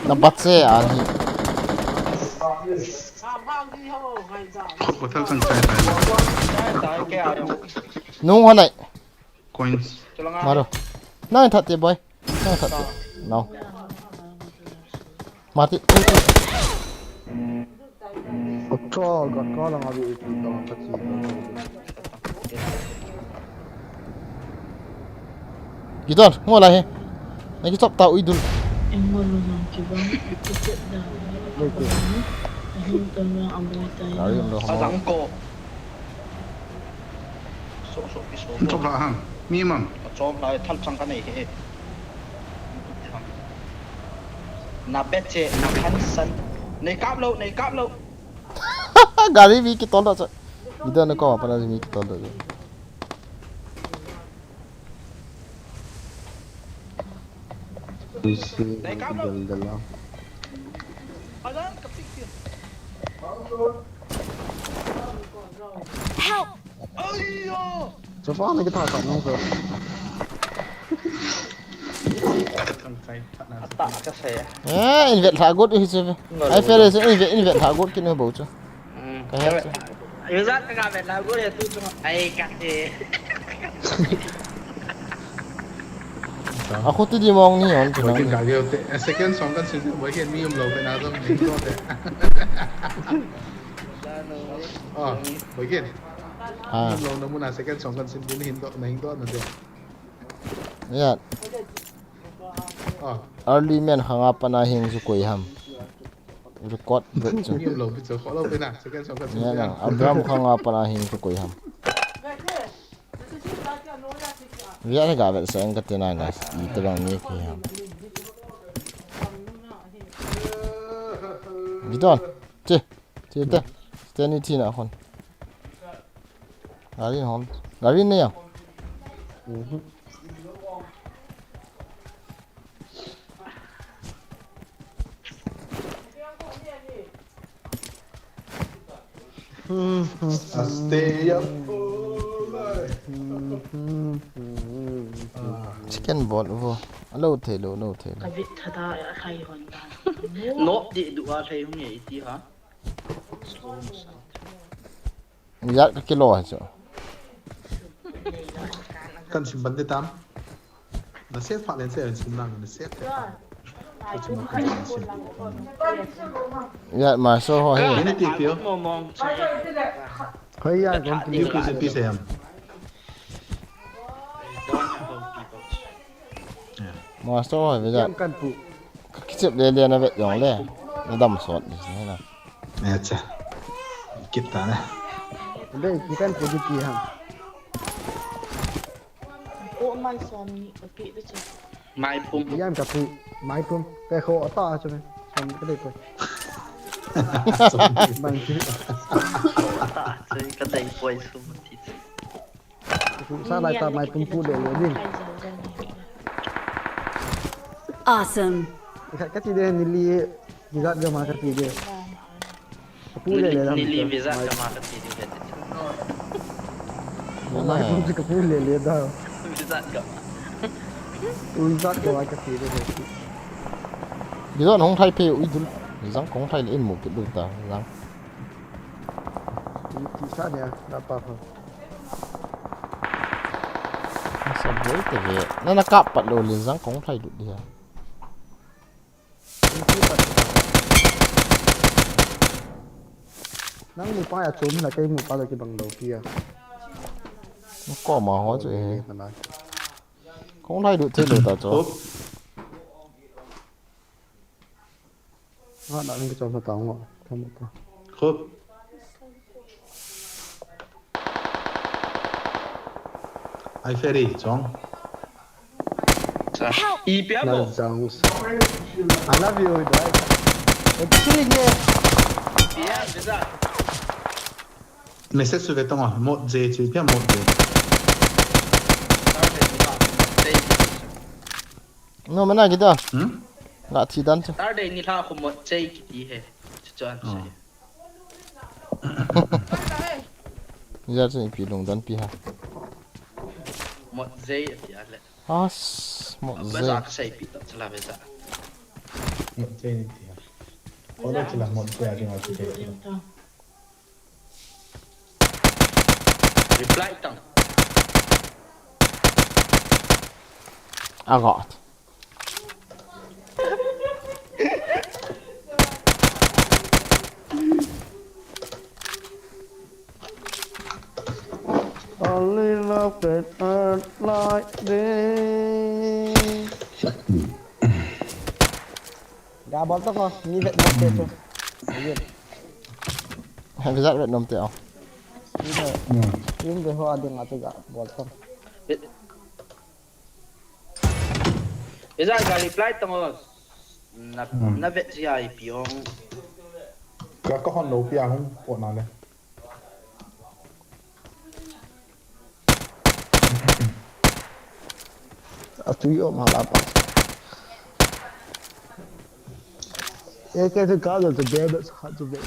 Na bat se a hi. Hotel chang chai tai. Nung ho nai. Coins. Maro. Nang that te boy. Nang that te. No. Mati. Ka, ka, ka lang abi iti ka lang ka chi. Gidon, ngo la he. Na ki chop ta ui dul. Engol lo nang ki bang, ki chet da. Leke. Ahin to na amoi ta. Gari um lo. Azang ko. So, so, so. Chop la ham. Mi mam. Chop la thal chang ka nei he. Na bet che, na khan san. Nei kap lo, nei kap lo. Gari mi kitol da cha. Ida na ko pa na mi kitol da. Nei kap lo. Dal dal la. Adan ka pick. Help! Chapa na kita ka nung ko. Attack ka sei. Eh, invet lha got hi chu. Ai, fair is invet, invet lha got kin bo chu. Hmm. Ka he chu. Result ka ga vet lha got ya tu chu. Ai, ka te. A khu ti di mong ni on chu na. Boikin ka ge te. Eh, second song kan sin, Boikin mi um lo pe na dam ni ko te. Ah, Boikin. Ah. Mi um lo na muna second song kan sin din hin do, na hin do na de. Ya. Ah. Early man khanga pana hing chu koi ham. Record break chu. Ni lo bi chu, follow pe na, second song ka chu. Ya na, Abraham khanga pana hing chu koi ham. Via ga vet sa ka te na guys, i te bang ni ki ham. Gideon, che, che te, te ni thi na hon. Gari hon, gari ne ya. Mhm. Stay up all night. Chicken ball vo. Alo thei lo, lo thei lo. Ka vit thada a khai hon da. Nop di du a thei hung ye iti ha. Slow motion. Yat ka kilo ha chu. Kan sim ban de tam. Na se fa len se sim nang na se. Ka sim nang kan sim. Yat ma so ho he. Ni ti pio. Hoi ya gon ti. Ni ku se pi se yam. Master ho ve ja. Yam kan pu. Ka kichep le le na ve jong le. Na dam sot ni na. Acha. Kit ta na. Be ki kan pu di ti ham. Ko man som ni ka pi de chu. Mai pum. Yam ka pu, mai pum. Pe kho ata chu me. Som ka dei poi. Bang ki. Ata chu ka dei poi sum ti. Ku sa lai ta mai pum pu de le din. Awesome. Ka, ka ti de ni li, ni gat ga ma ka ti de. Ka pu le le la. Ni li visa ka ma ka ti de. Mai pum ka pu le le da. Visa ka. Visa ka ma ka ti de. Visa hong thai pe u idul. Visa hong thai le in mu ki lu ta. Visa. Ti sa ne, na pa pa. Sa boi te ve. Na na kap pat lo le jang kong thai lut dia. Nang mu pa ya chun la kai mu pa lo ki bang lo pia. Ko ma ho chu e. Kong thai lut thei lo ta chu. Nga na ning chom sa tang ngo. Thamo ta. Khup. Ai ferry chong. Sa. Help! I pia mo. Chong. I love you, guys. Killing ye. Pia, bisa. Message su ve tong a, mod je chu, pia mod je. No, mana kita. Hmm? Nga thi dan chu. Tar dei ni lha khu mot chei kiti he. Chu chu an chu. Jar chu ipi lungdon pi ha. Mot jei ati a le. As, mot jei. Beza ka sei pi ta chula beza. Mot jei ni ti ha. Ko lo chula mot jei a ding a chu ke. Reply tang. I got. Only love that hurt like this. Ga bol to ko, ni vet mo te to. He, visa vet nom te o. Ni ve. Hmm. Ni ve ho ading atu ga bol to. Visa ga reply tong o. Na, hmm, na vet si ai piong. Ka, ka hon lo pia hung po na le. A tui o ma la pa. E ke se ka lo to be be sa to be.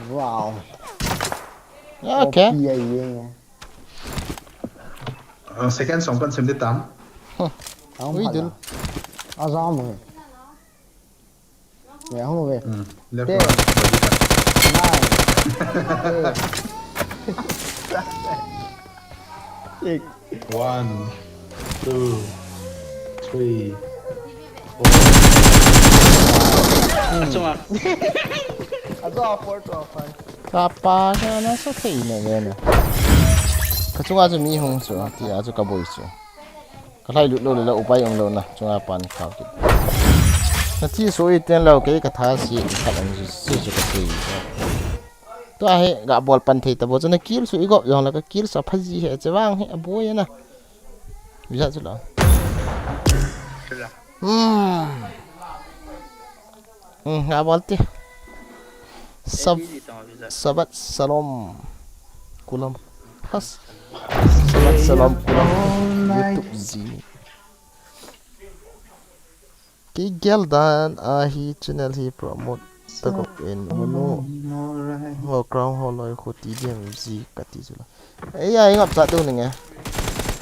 Wow. Okay. Second song kan sem di tam. Ui dul. Azam. Ya, hung ve. Left. Nine. Six. One, two, three, four. Achunga. Achunga four to five. Kapa ka na sa thei na ve na. Kachunga chu mi hung chu, ti a chu kaboi chu. Kalhai lut lou le la upai um lou na, chunga pan khao kit. Na thi so i ten lou kei ka tha si, khat an si, si, si ka si. Tua hi ga bol pan thei ta bo, chuna kill su i gop jong la ka kill sa phaji he, che vang hi a boi na. Visa chu la. Hmm. Hmm, nga bol ti. Sab Sabat Salom. Kulam. Has. Sabat Salom Kulam. YouTube ji. Kei gel dan a hi channel hi promote ta kop in munu. Ho crown ho loi khu ti diam ji kati chu la. Ei, ei, ngap chat ding e.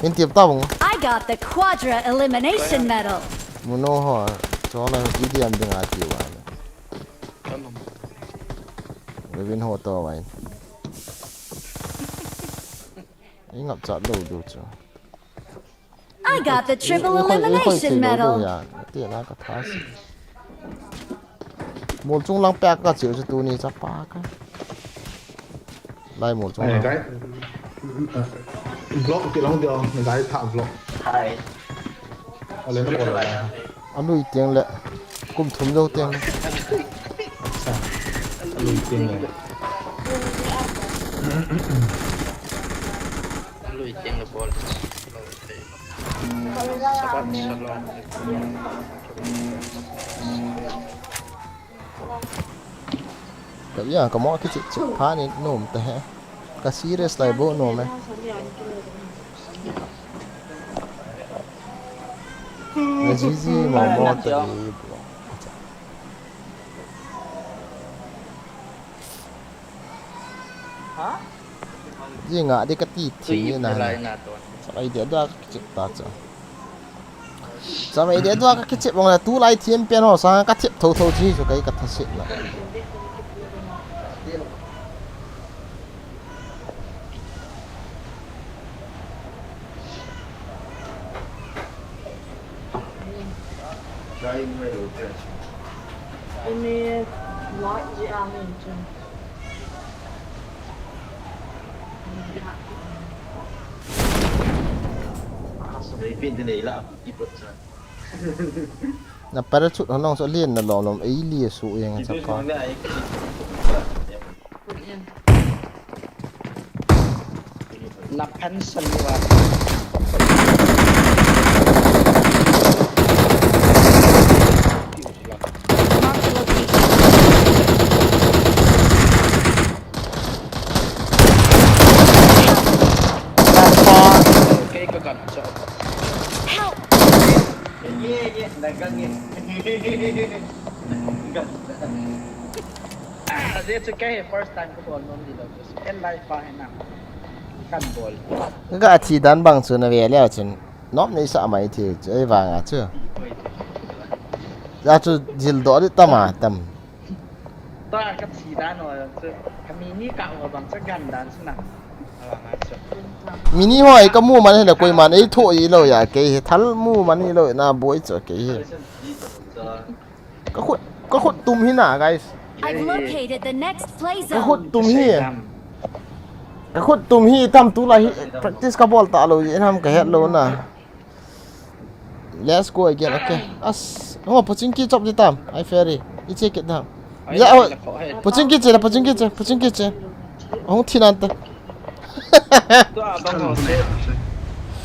Min tiap ta bung. I got the quadra elimination medal. Muno ho, chona ho ti diam ding a ti wa. Revin ho to wa. Ei, ngap chat dou du chu. I got the triple elimination medal. Ya, ti na ka thas. Mol chung lang pek ka chiu chu tuni chapa ka. Lai mol chung lang. Guy. Vlog ti lang dia, guy tha vlog. Hi. Ale na ko la. Alui tiang le. Kum thum jou tiang le. Acha. Alui tiang le. Alui tiang le bol. Sabat Salom. Ka ya ka mo kichi chi pha ni nom ta he. Ka serious lai bo nom e. Na jiji mo mo ta ni bo. Ha? Ji nga di ka ti thi ni na. Sa ai de da ka kichi ta cha. Chama ide tua ka kichep bang la tulai thiam pen ho sa ka thep tho tho chi chu kai ka thasit na. Ini light ji amin chen. Na parachute ho nong so lien na lom lom ei lia su yang chapa. Na phan san wa. Ka thi dan bang chu na ve leo chun. Nom nei sa mai thei chu ei vang a chu. Ja chu jil do di tama tam. Tua ka thi dan ho chu ka mi ni ka ho bang chu gan dan chu na. Avang a chu. Mi ni ho ei ka mu man hi na koi man ei tho i lo ya kei hi thal mu man i lo na boi chu kei hi. Ka khut ka khut tum hi na guys. I've located the next play zone. Ka khut tum hi. Ka khut tum hi tam tu la hi practice ka bol ta lo i nam ka het lo na. Let's go again. Okay. As, oh, pochinki chop di tam. Ai ferry. I check it tam. Ya, oh. Pochinki che, pochinki che, pochinki che. Oh, thinan ta. Tua bang ho se.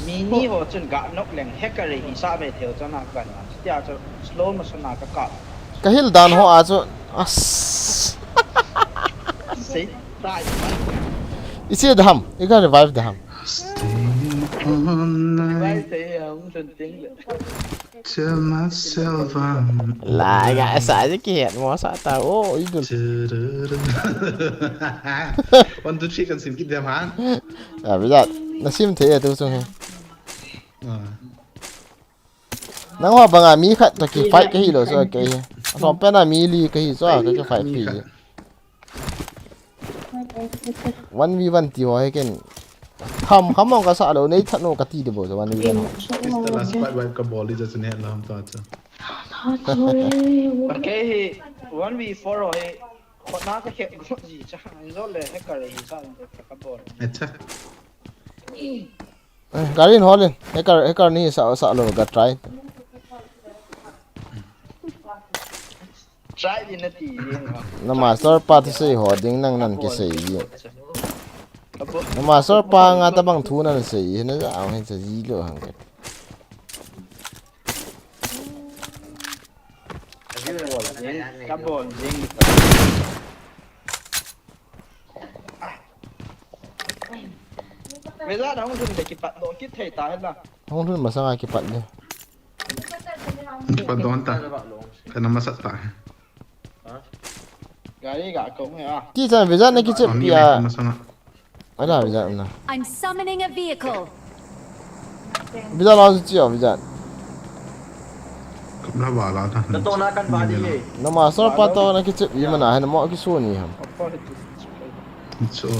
Mi ni ho chun ga nok leng hacker hi sa ve theu chana kan. Tia chu slow motion a ka ka. Ka hil dan ho a chu. As. Sei tai man. I che da ham. I ka revive da ham. Revive te ya um chun ting le. Tell myself I'm Lai ga sa ji ki het mo sa ta o i dun. Tururu. One, two, three kan sim kit dem han. A bi da na sim the tu chung he. Ah, Nang ho banga mi khat to ki fight ka hi lo so ke hi. So pe na mi li ka hi so ka ki fight pi. One v one ti ho he ken. Kham kham mong ka sa lo nei that no ka ti de bo so one v one. This is the last fight wipe ka ball is just in head lam ta cha. Okay, hi one v four ho hi. Khotna ka khe go ji cha. An zo le he ka re hi sa ka bol. Acha. Eh, gari in holin. He kar he kar ni sa sa lo ga try. Try din na ti din ha. Na master pa tu sei ho ding nang nan ki sei yi. Ka bol. Na master pa nga ta bang thu nan sei yi na ja ang he cha ji lo hang ke. Ka bol din. Vizat hung dun de ki pat do ki thei ta he la. Hung thun masanga ki pat de. Kipat don ta. Kana masat ta. Gari ga ko he a. Ti chan vizat na ki chep Ami pia. Masanga. Ala vizat na. I'm summoning a vehicle. Vizat la chi vizat. Kamla wala ta. Ka to na kan ba di ye. Na master pa to na ki chep yi mana he na mo ki so ni ham. So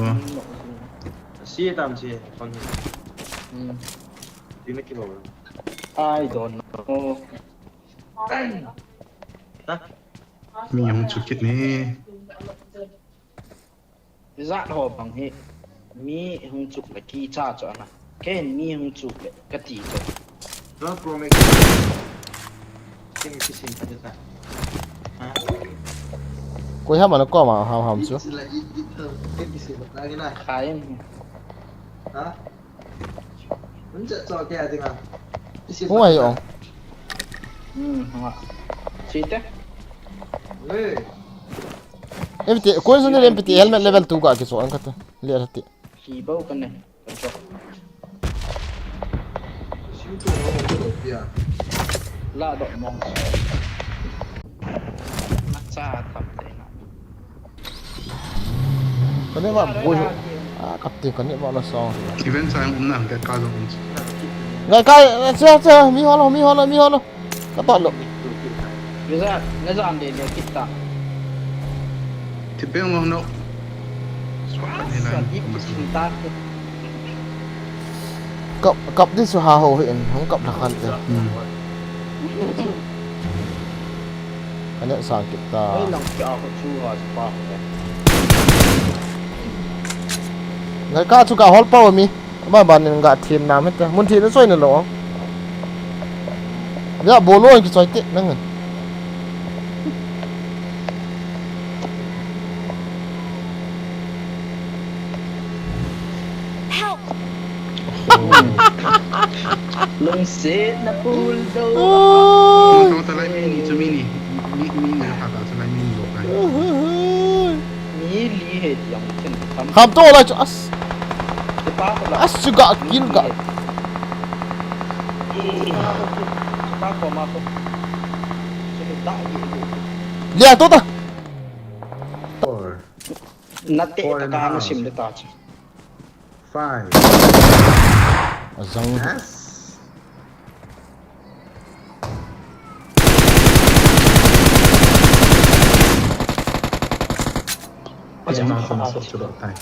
Si tam si kon. Hmm. Di na ki ba. I don't know. mi hung chukit ni. Vizat ho bang hi. Mi hung chuk le ki cha cho na. Ken mi hung chuk le ka ti cho. Don't promise. Kin ki sin ka ta. Ha? Koi ham ana ko ma ham ham chu. Sila i i to. Kin ki sin ka ni na. Khain. Ha? Mun cha cho ke a dinga. Ki sin. Hung ai ong. Hmm, ha. Site. Hey. M P T, ko sun le M P T helmet level two ka ki so an ka te. Le ra te. Ki bau ka ne. Ka cho. Siu to ho to pia. La do mo. Na cha tam te na. Ka ne ma boi ho. A kap te ka ne ma na song. Event sa um na ka ka jong. Ngai kai cha cha mi ho lo mi ho lo mi ho lo. Ka to lo. Vizat na jan de de kita. Ti peng long no. Sa di ki sin ta. Kap kap di su ha ho hin hung kap la khan te. Ka ne sang kit ta. Oi lang ki a ko chu ha pa. Ngai ka chu ka hol pa mi. Ma ban nin ga thim na me ta. Mun thi na soi na lo. Ya bolo ki soi te nang. Help! Lungset na pul do. Tong ta lai mi ni chu mi ni. Mi mi ni ha ta chu lai mi ni lo kai. Mi li he diang chen tam. Ham to la chu as. Te pa ko la. As chu ga kill ga. Pa ko ma ko. Che ta ye. Lia to ta. Four. Na te Four ta and a ka na half. Sim le ta chu. Five. Azang. Yes. Ina kama sa churok tai.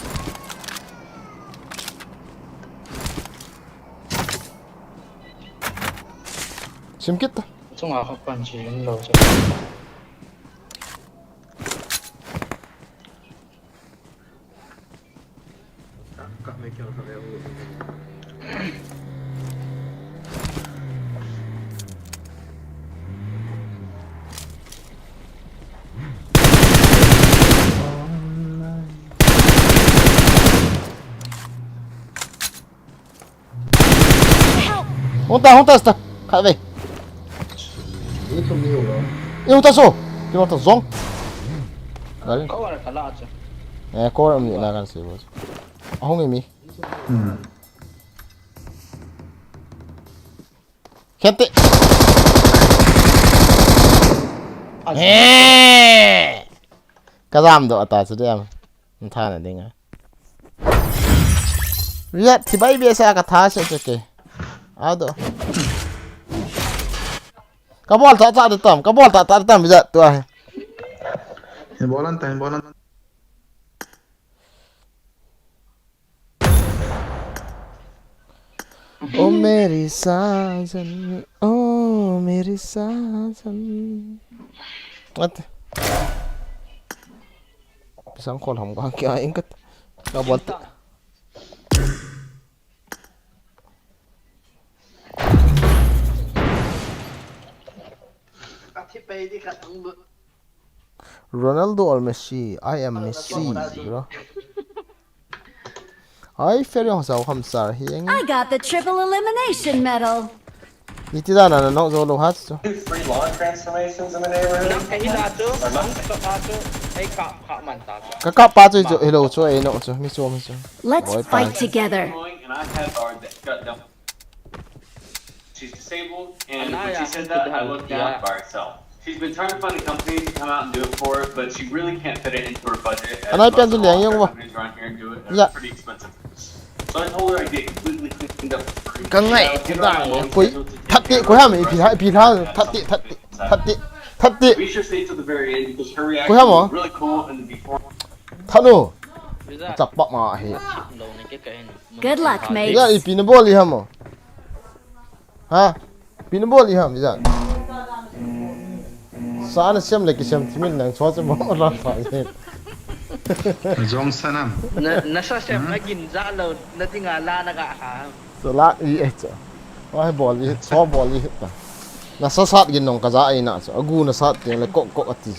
Sim kit ta. Chung a ko pan chi lo che. Hung ta, hung ta, sta. Kha ve. Ni to mi ho lo. E hung ta so. Ki hung ta zong. Garin. Ko wa ka la che. Eh, ko mi na kan se bo. Ahung mi. Hmm. Kente. Ka jam doh ata chu dem. Tha na ding a. Riat thi bai be sa ka tha se che ke. A do. Ka bol ta ta tam, ka bol ta ta tam ja tu a. Hin bol an ta, hin bol an. ओ मेरी साजन, ओ मेरी साजन। At. Pisang ko ham ka kya ingat. Ka bol ta. Ronaldo or Messi? I am Messi, bro. Ai, Ferion sao ham sar hi eng. I got the triple elimination medal. Ni ti da na na nok zo lo hat so. Free lawn transformations in the neighborhood. Nang ka hila tu, nang ka pa tu, ei ka, ka man ta tu. Ka ka pa tu jo, hello cho, ei no cho, mi cho, mi cho. Let's fight together. And I had our gut dump. She's disabled, and when she said that, I looked down by herself. She's been trying to find a company to come out and do it for her, but she really can't fit it into her budget as most of the companies around here do it, and they're pretty expensive. So I told her I'd get completely cleaned up for free. Ka ngai ti da ne koi. Thatti koi ham ipi ha ipi ha thatti thatti thatti thatti. We should stay till the very end because her reaction was really cool in the before. Thanu. Chak pak ma hi. Good luck, mate. Ya ipi na bol i ham. Ha? Pin bol i ham, ijan. Sa na sem le ki sem thimin nang chua chu bol ra sa je. Jong sanam. Na, na sa sem na gin ja lo, na dinga la na ga ha. So la i e cha. Wa bol i, so bol i ta. Na sa sat gin nong ka ja i na so. Agu na sat teng le kok kok ati.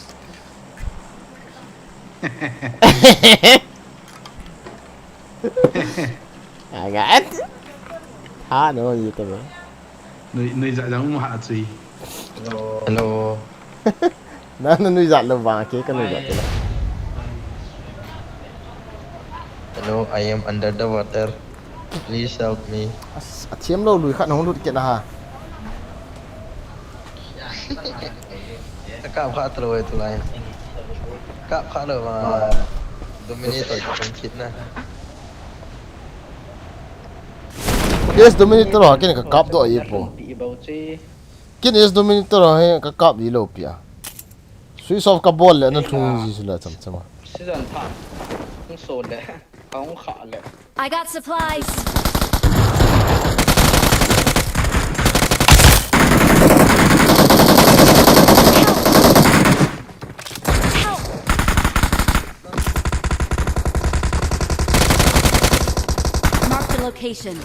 Agat. Ha no yi ta ba. Nui nui ja jang um ha chui. Hello. Na na nui ja lo ba ke ka nui ja te. Hello, I am under the water. Please help me. As, a thiam lo lui khat hong lut kit na ha. Ka kap kha talo e tulai. Kap kha lo ma. Dominator ka kon kit na. Yes, Dominator ha kin ka kap doh e po. Kin yes Dominator ha he ka kap di lo pia. Switch off ka bol le na thung ji su la cham cham. Season tha. Hung so le. Ka hung kha le. I got supplies. Help! Help! Mark the location.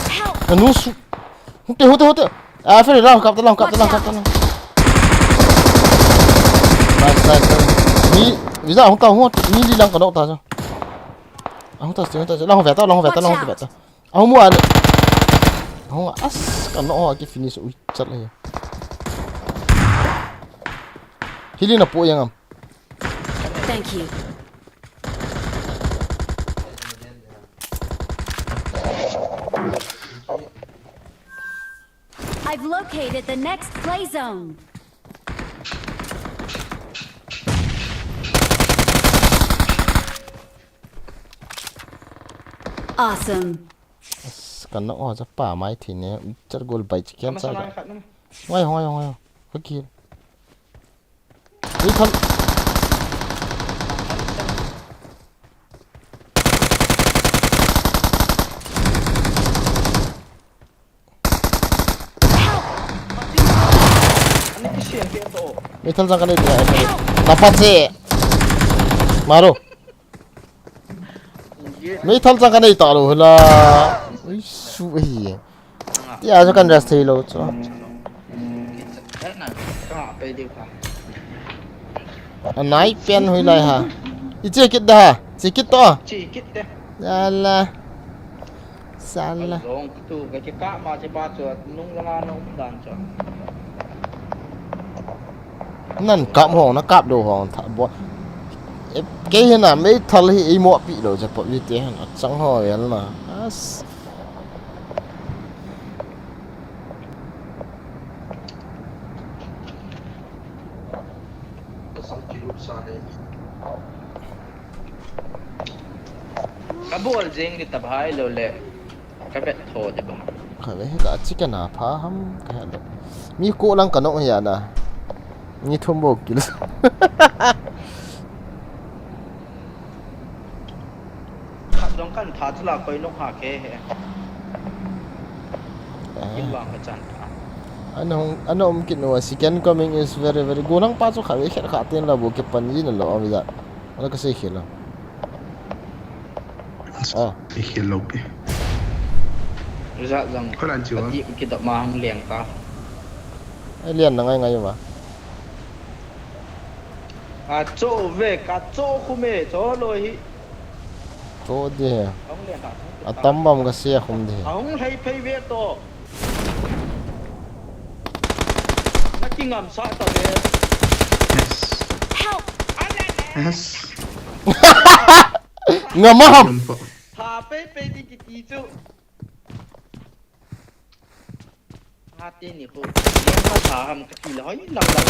Help! Anu su. Hute, hute, hute. Ah, Freddy, lang, kap ta, lang, kap ta, lang, kap ta, lang. Nice, nice, nice. Mi, visa, hung ta, hung ta, mi li lang ka nok ta, so. Ah, hung ta, hung ta, lang, hung ve ta, lang, hung ve ta, lang, hung ve ta. Ah, hung mu a. Hung as, ka nok, hung a ki finish, ui, chat la ya. Healing na po yang am. Thank you. I've located the next play zone. Awesome. As, ka nok o, cha pa mai thi ne, chat gol bai chi kiam cha. Ngai, ngai, ngai. Ka ki. Ui, thal. Meithal jang ka nei dia. Dapat se. Maro. Meithal jang ka nei ta lou hela. Ui su hi. Tia chu kan rest thei lou chu. Anai pen hoilai ha. I che kit da ha. Che kit to. Che kit te. Sala. Sala. Long tu ka che ka ma che ba chu nung la na um dan chu. Nan kap hong, na kap do hong, tha bo. Kei hina meithal hi eimo pi lo je pop vite han achang ho vel na. As. Kabol jeng di tabhai lo le. Ka vet tho de bang. Ka ve ka chi ka na pha ham ka ha de. Mi ko lang ka no ya na. Mi thum bo kil. Khat dong kan tha chu la koi nok ha ke he. Ah. Kin wang ka chan tha. Ano, ano um kin wa second coming is very, very good. Nang pa chu kha ve khet kha ten la bo ke pan yin lo am ya. Ala ka sei khel lo. Ah. Ei khel lo pi. Rizat jang. Kholan chiu a. Ati kidap ma hang leng ta. Ai lian na ngai ngai ma. Ka cho ve, ka cho khu me, cho lo hi. Cho de. Hong leng ta. Atam bam ka sia khum de. Hong lei phei ve to. Na kingam sa ta ve. Yes. Help! Yes. Ngam a ham. Ngam pa. Tha pei pei di kiti chu. Tha te ni ko. Ngam pa tha ham kati la hoi lang lang.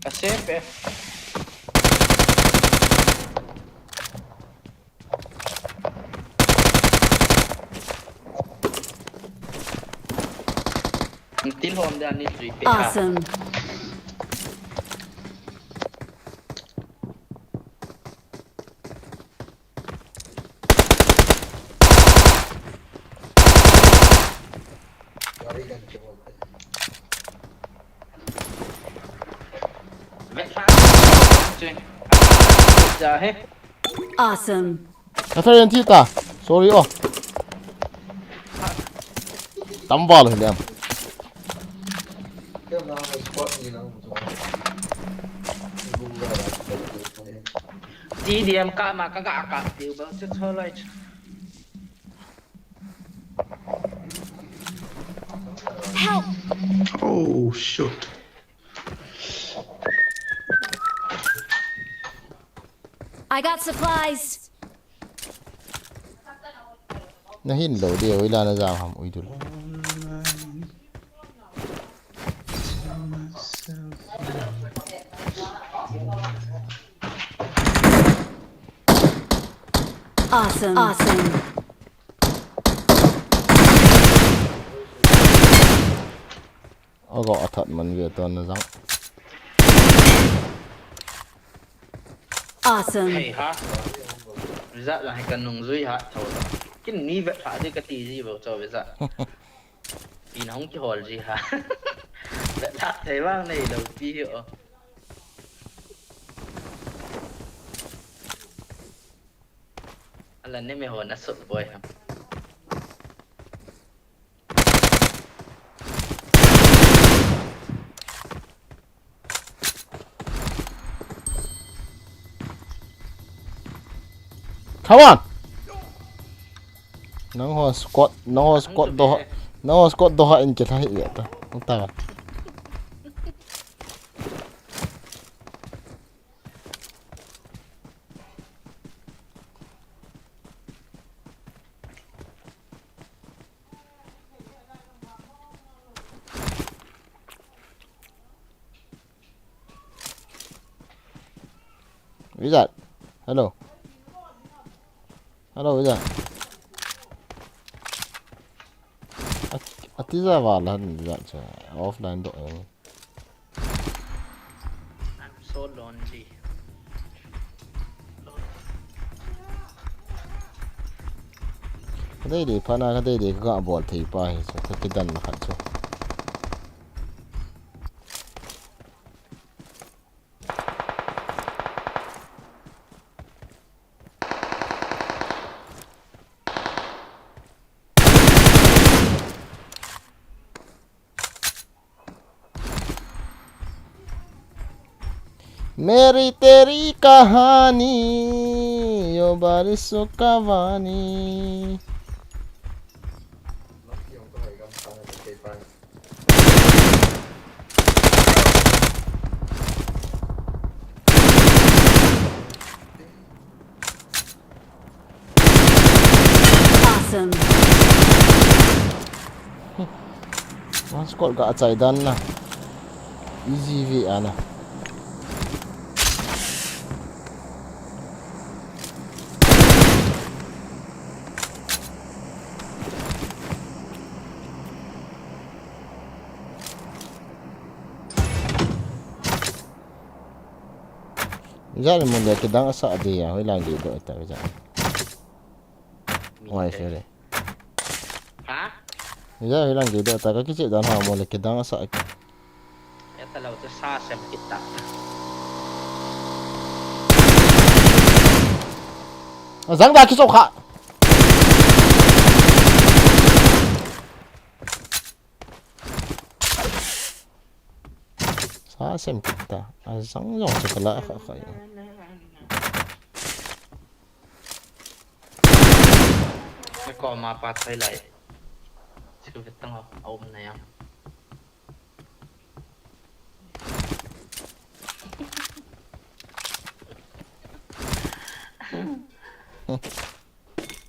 Ka se pe. Til hom da ni three pe ha. Awesome. Awesome. Ka thei an thi ta. Sorry o. Tam val hi lem. T D M ka ma ka ga ka tiu ba chu cho lai chu. Help! Oh, shoot. I got supplies. Na hin lo de, oi la na jam ham, ui dul. Awesome. Awesome. Aga athat man ve ton na jang. Awesome. Hei ha. Rizat la hei ka nung jui ha tho la. Kin ni vet pha di ka ti ji bo cho ve za. Pi na hong ki hol ji ha. Vet la thei vang nei lo pi hi o. Ala ne me ho na suk boi ham. Come on. Nang ho squad, nang ho squad do, nang ho squad do ha in ke tha hi ya ta. Nang ta. Wizard. Hello. Hello, Wizard. At, ati ja wala han Wizard cha. Offline do. I'm so lonely. Ka dei dei pha na, ka dei dei ka ga bol thei pa hi chu, ka kidan na khat chu. मेरी तेरी कहानी, यो बारिशों का वानी। Awesome. One squad ga achai dan na. Easy V ana. Jani mun dia kidang asa dia, hoilang di do ta jani. Wai fere. Ha? Ija hilang ge do ta ka kiche dan ha mo le kidang sa. Ya ta lo te sa sem kita. Azang da kicho kha. Sa sem kita. Azang jong se kala kha kha. Nako ma pa thai lai. Siku vetang ho, aum na yang.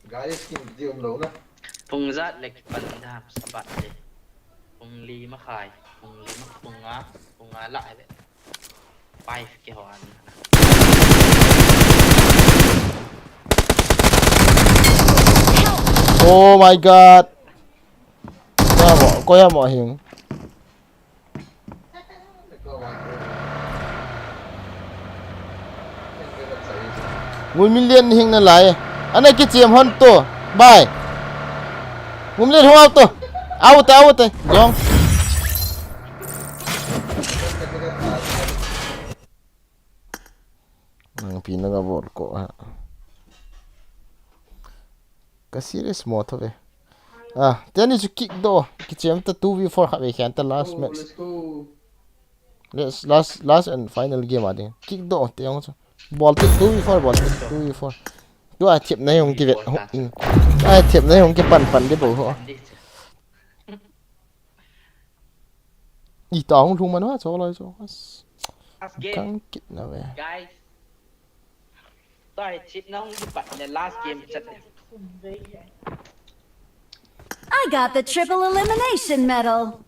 Guys, kin di um lo na. Pung jat le kipan da sabat le. Pung li ma khai, pung li ma pung a, pung a la le. Five ke ho an. Oh my God. Koi amo, koi amo hing. Ngul million hing na lai. Ana kichiem hon to. Bye. Ngul million hong out to. Out, out. Jong. Nang pi na ka bol ko ha. Ka serious mo tho ve. Ah, teni chu kick do. Kichiem ta two v four kha ve khan ta last match. Let's last, last and final game a ding. Kick do te jong chu. Bol te two v four, bol te two v four. Tua thip na jong ki vet. Tua thip na jong ki pan pan de bo ho. Ita hung lhung man ha, cho lai cho. As. Last game. Kang kit na ve. Guys. Tua hi chip na hung kipat le last game chat. I got the triple elimination medal.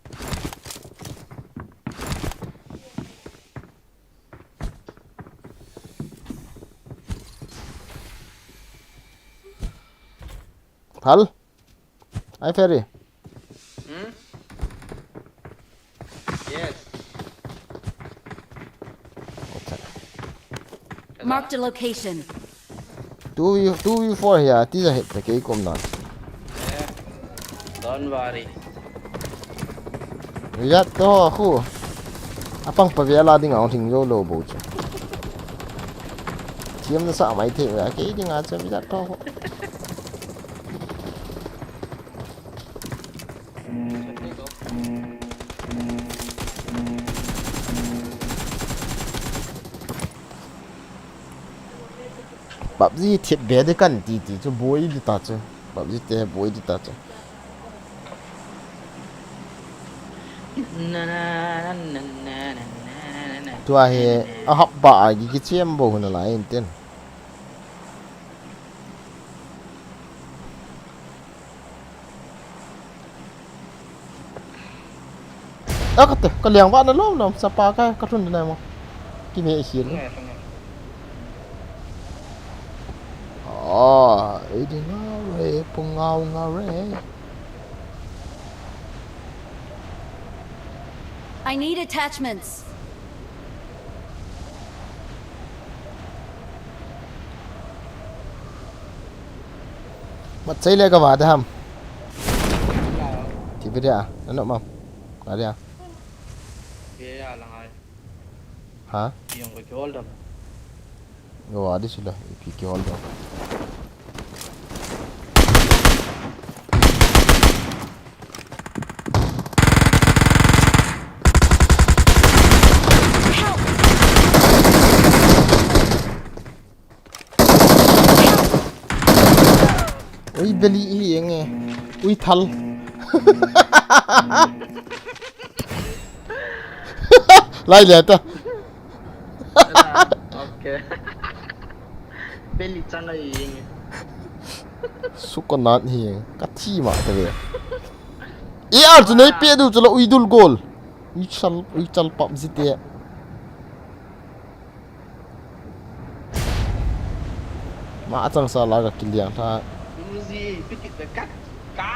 Hal. Ai, Ferry. Hmm? Yes. Acha. Marked a location. Two v, two v four here. Tija hit pe kei kom na. Eh, don't worry. Yat to khu. Apang pa vela ding a hung thing jo lo bo chu. Thiam na sa mai thei ve kei ding a chu yat to khu. PUBG thip be de kan ti ti chu boi di ta chu. PUBG te boi di ta chu. Tua hi a hap ba a gi ki chem bo hun la in tin. A ka te, ka liang vah na lom lom, sapa ka, ka thun na mo. Ki me i hil. Nge, nge. Ah, i ding ngau re, pung ngau ngau re. I need attachments. Mat chai le ka va da ham. Ti bi dia, na no mam. Ka dia. Ye ya lang ai. Ha? Yung ko ki hold up. Go adi sila, ipi ki hold up. Ui, beli i eng e. Ui, thal. Lai le ta. Okay. Beli chang ai eng e. Suka nan hi, ka thi ma ta ve. E R chu nei pe du chu la ui dul gol. Ui chal, ui chal pap ji te. Ma chang sa la ka kiliang tha. Uzi, pitik de kat. Ka.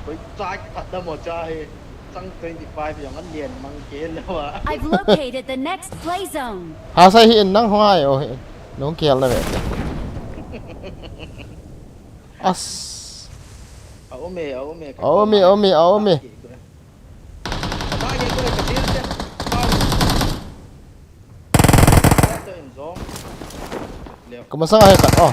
Koi chai khat da mo cha he. Chang twenty five yang an lian mang ke lo a. I've located the next play zone. Ha sai hi in nang hoi o hi. Nong kial na ve ta. As. A ome, a ome, A ome, a ome, a ome. Ka target ko le ka shield te. Pau. Ka to in zone. Leo. Ka masang a he ka. Oh.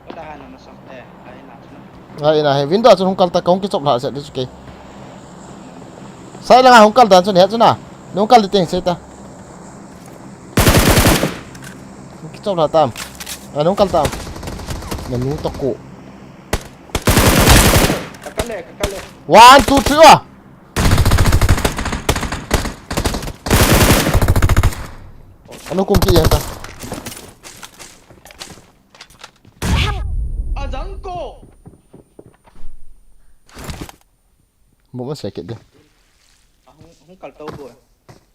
Ka da hana masang. Eh, ai na chuna. Ai na he window chun hung kal ta ka hung kichop lha se di chu ke. Sai langa hung kal dan chun he chuna. Nung kal di teng se ta. Hung kichop lha tam. A nung kal tam. Na nu ta ko. Ka kal le, ka kal le. One, two, three, wa. Anu kum ki yang ta. Ajang ko. Mo ma se ke de. Hung, hung kal to bo.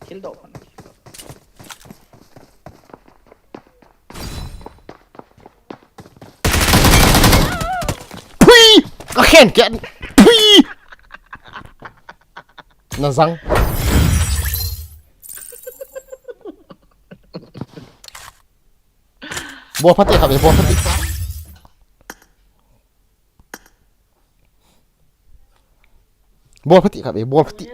Kill do pan. Pui! Ka khen ke. Pui! Na zang. Bol pati kha be, bol pati. Bol pati kha be, bol pati.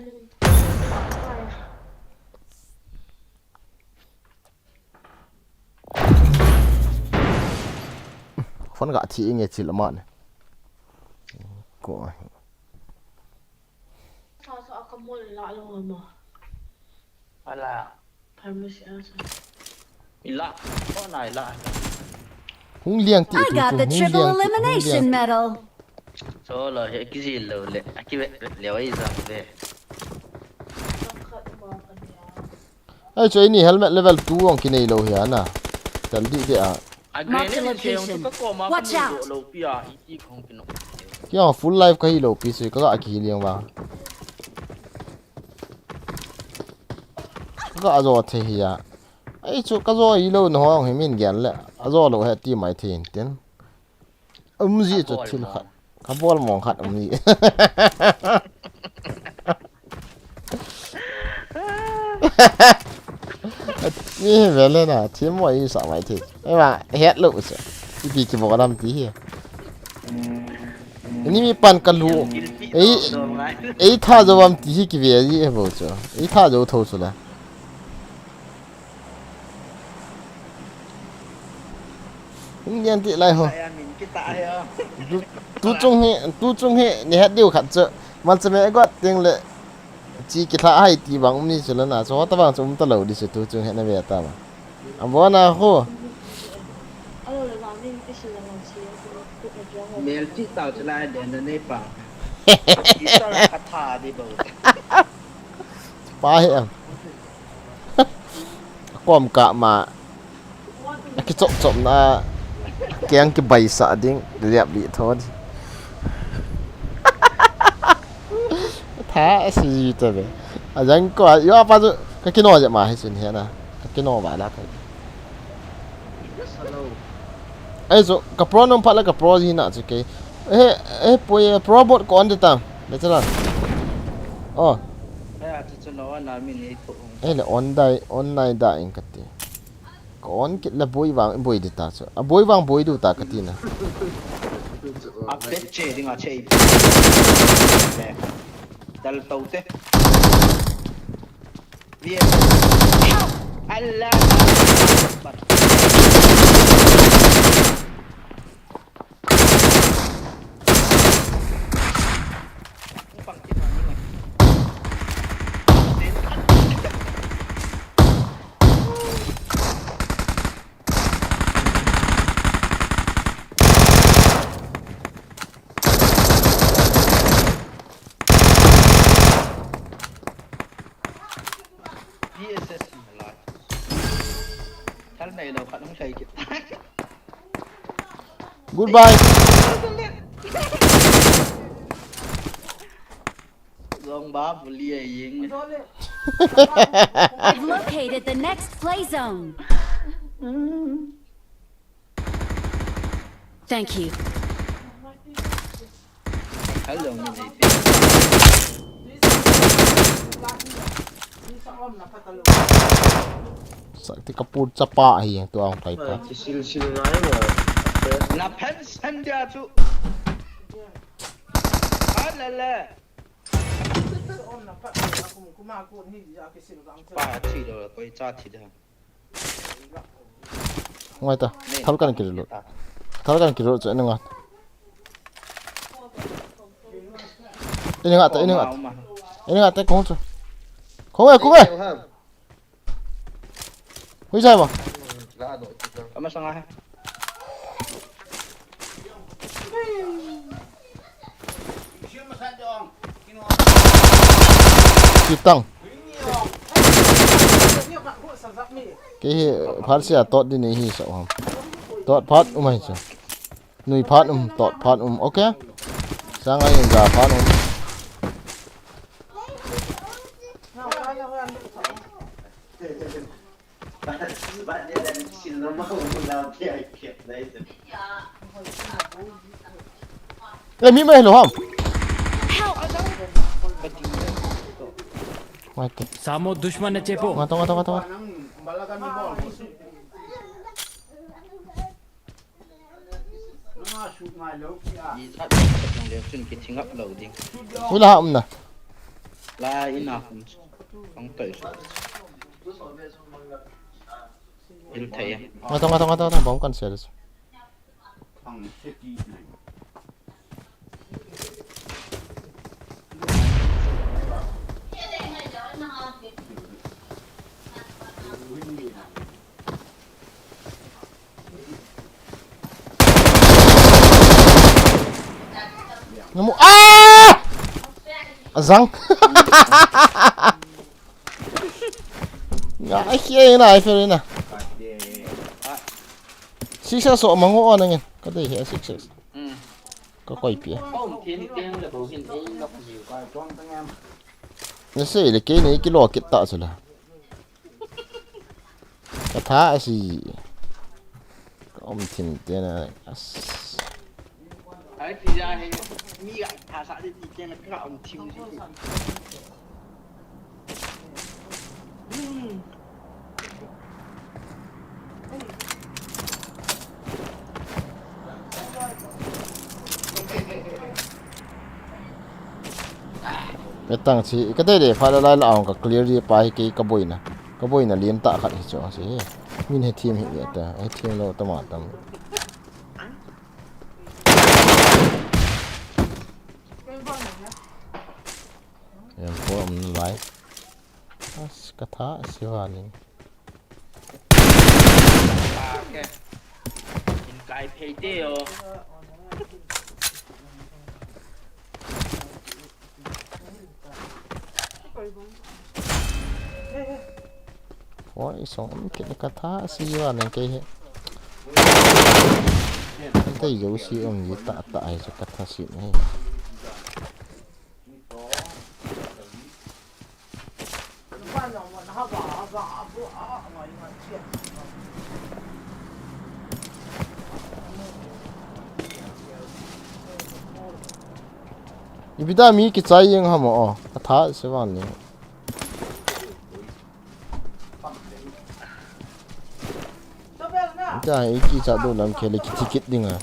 Phone ga thi nge chil ma ne. Ko. Sa sa ka mol la lo ma. Ala. Pharmacy a sa. Ila. Ko na ila. Hung liang ti I tu got tu, the hung triple liang ti, hung elimination liang ti. Medal. So lo he ki zil lo le. Aki ve le oi zang ve. Ai, chu ini helmet level two ong kinei lo hi ana. Tal di de a. A Mark the grenade in se ong chu location. Ka koma ka Watch mu out. Lo pi a, i ti khong kino. Kya full life ka hi lo pi se ka ga ki liang ba. Ka ga zo the hi a. Ai, chu ka zo i lo na hong hi min gen le. A zo lo he ti mai the in tin. Um ji chu thil khat. Ka bol mong khat um ji. Ni vele na, thim mo i sa mai thi. Ema, het lo se. Ipi ki bol am ti hi. Ni mi pan ka lu. Ei, ei tha jo am ti hi ki ve ji e bo chu. Ei tha jo tho chu la. Hung lian ti lai ho. Saya min kita ya. Tu, tu chung hi, tu chung hi, ni het diu khat chu. Mal chame got ting le. Chi ki tha hai ti bang um ni chu la na. Chu ta bang chu um ta lo di chu tu chung hi na ve ta ma. Am bo na ho. Mel chi tau chu lai den na nei pa. Isa la ka tha di bo. Pa hi am. Kom ka ma. Ki chop chop na. Keng ki bai sa ding. Liap li tho di. Tha si ta be. A jang ko yo pa chu ka kino je ma hi sin he na. Ka kino ba la ka. Ai chu ka pro nom pha la ka pro ji na chu ke. Eh, eh, poi, eh, pro bot ko on de tam. Le chala. Oh. Ai a chu chu no na mi ni ko. Eh, le on dai, on nai da in ka ti. Ka on kit la boi vang, boi di ta chu. A boi vang, boi du ta ka ti na. A pet che ding a che. Dal tau te. Help! Allah Akbar. Patong sai kit. Goodbye. Zong ba buli ai yeng. I've located the next play zone. Thank you. Hello, mi nei pe. Sakti kaput chapa hi tu ang kai pa. Sil sil na mo. Na phen san dia chu. Alele. Pa thi lo koi cha thi da. Ngai ta. Thal kan kiri lo. Thal kan kiri lo chu ene ngat. Ene ngat ta, ene ngat. Ene ngat ta kong chu. Kong e, kong e. Hui sai ba. Ama sanga hai. Kitang. Kei hi phat sia tot di nei hi sa ham. Tot phat um ai sa. Nui phat um, tot phat um. Okay. Sanga in ja phat um. Eh, mi mai lo ham. Mai te. Samo dushman ne chepo. Ngato, ngato, ngato, ngato. Ui la ha um na. La ina um. Ang tai. Il thei. Ngato, ngato, ngato, ngato. Bom kan sel. Namu ah! Azang. Nga ai khi ai na ai fe na. Six so mango on ngin. Ka dei hi six. Ka koi pi. Na sei le kei nei kilo kit ta chu la. Ka tha a si. Ka um thim te na. As. Ai ti ja he. Mi a tha sa de ti te na ka um thim si. Etang chi, ka dei dei pha la lai la ong ka clear di pa hi kei ka boina. Ka boina lian ta khat hi chu si. Min he thiam hi ta, he thiam lo ta ma tam. Em po am lai. As ka tha si va ning. Pa ke. In kai phei te o. Oi, song um kit ka tha si va ning kei he. Kan tei jo si um ji ta ta ai chu ka tha si nei. Ipi da mi kichai jeng ham o, ka tha se van ni. Ita, iki cha do lam khele kiti kit ding a.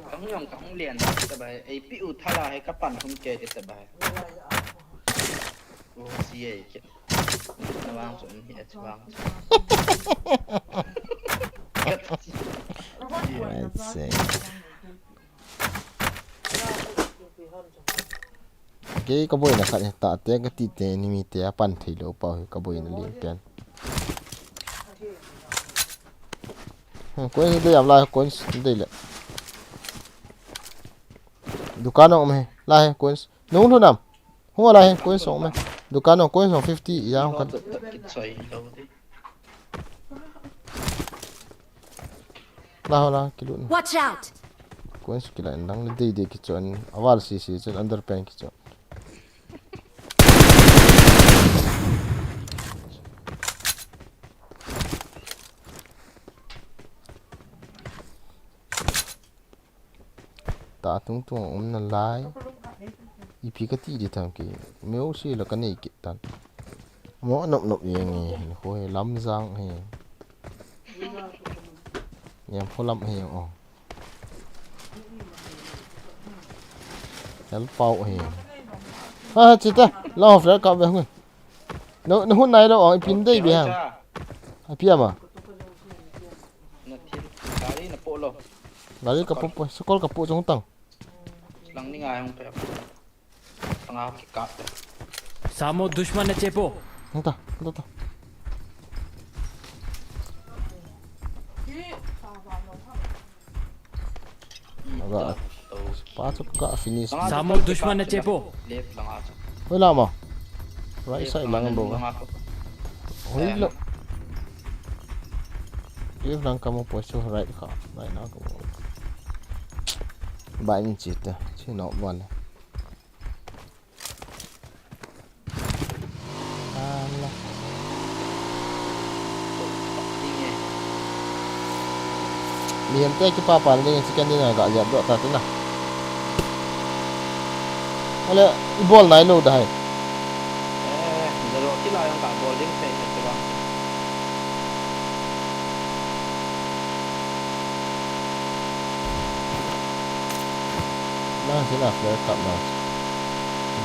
Kahung jong kahung lian ta bai, ei pi u thala he ka pan hung ke ti ta bai. U si ei ke. Na vang chu hi a chu vang. Let's see. Kei ka boina khat hi ta te ka ti te ni mi te a pan thei lo pa hi ka boina lian pen. Hmm, coins dei am lai, coins dei le. Dukan ong me. La he, coins. Nung lu nam. Hua la he, coins ong me. Dukan ong, coins ong fifty ya ong kan. La ho la, kilu. Watch out! Coins kila in dang le dei dei kichon. Aval si si chon underpant kichon. Ta tung tung um na lai. Ipi ka ti di tham ki. Meu si la ka nei kit tan. Mo nop nop yeng e. Hin ko he lam jang he. Yam pho lam he o. Hel pau he. Ha, chita. La of la ka ve ngun. No, no hun nai lo, oh, ipin dei bi ha. Api ama. Na thil, gari na po lo. Gari ka po po, sakol ka po jong tang. Lang ni ngai hong pe. Tanga ki kap. Samo dushman na chepo. Nang ta, nang ta. Aga, pa chu ka finish. Samo dushman na chepo. Left lang a chu. Hoi la ma. Right side lang bo. Hoi lo. Left lang ka mo po chu right kha. Right na ka mo. Ba in chi ta. Chi no ban. Ala. Mihem te kipapa na ding chicken dinner ga liap doh ta tu na. Ale, i bol nai lo da hai. Eh, zero kila yang ka bol ding thei thei ba. Nang sina flare kap na.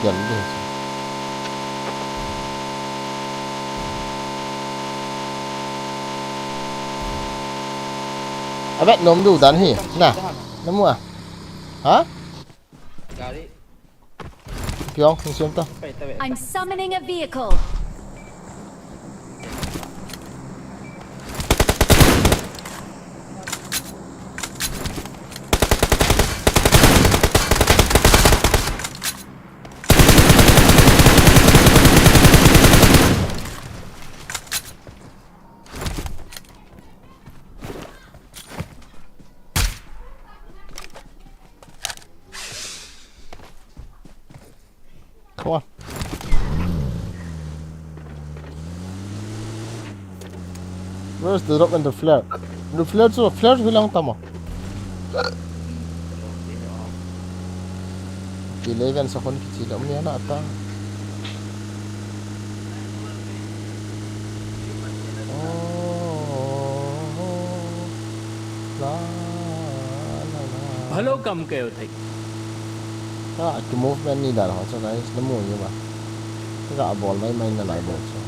Gel ding. Abet nom du dan hi. Na. Na mu a. Ha? Gari. Piong, hung siam ta. Pai ta ve. I'm summoning a vehicle. Come on. Where's the drop and the flare? The flare chu, flare chu hilang tama. Eleven sa kon kichi da umya na ta. Oh, la, la, la. Bhalo kam kayo thei. Ka, ki movement ni dal ho, so guys, na mu ni ba. Ka bol mai mai na lai bol so.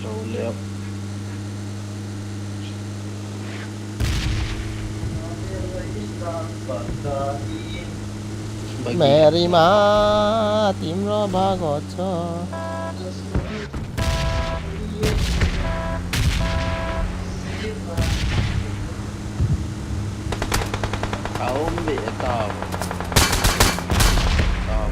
Lo leo. Mary ma, timro bago cho. Kaum be tao. Tao.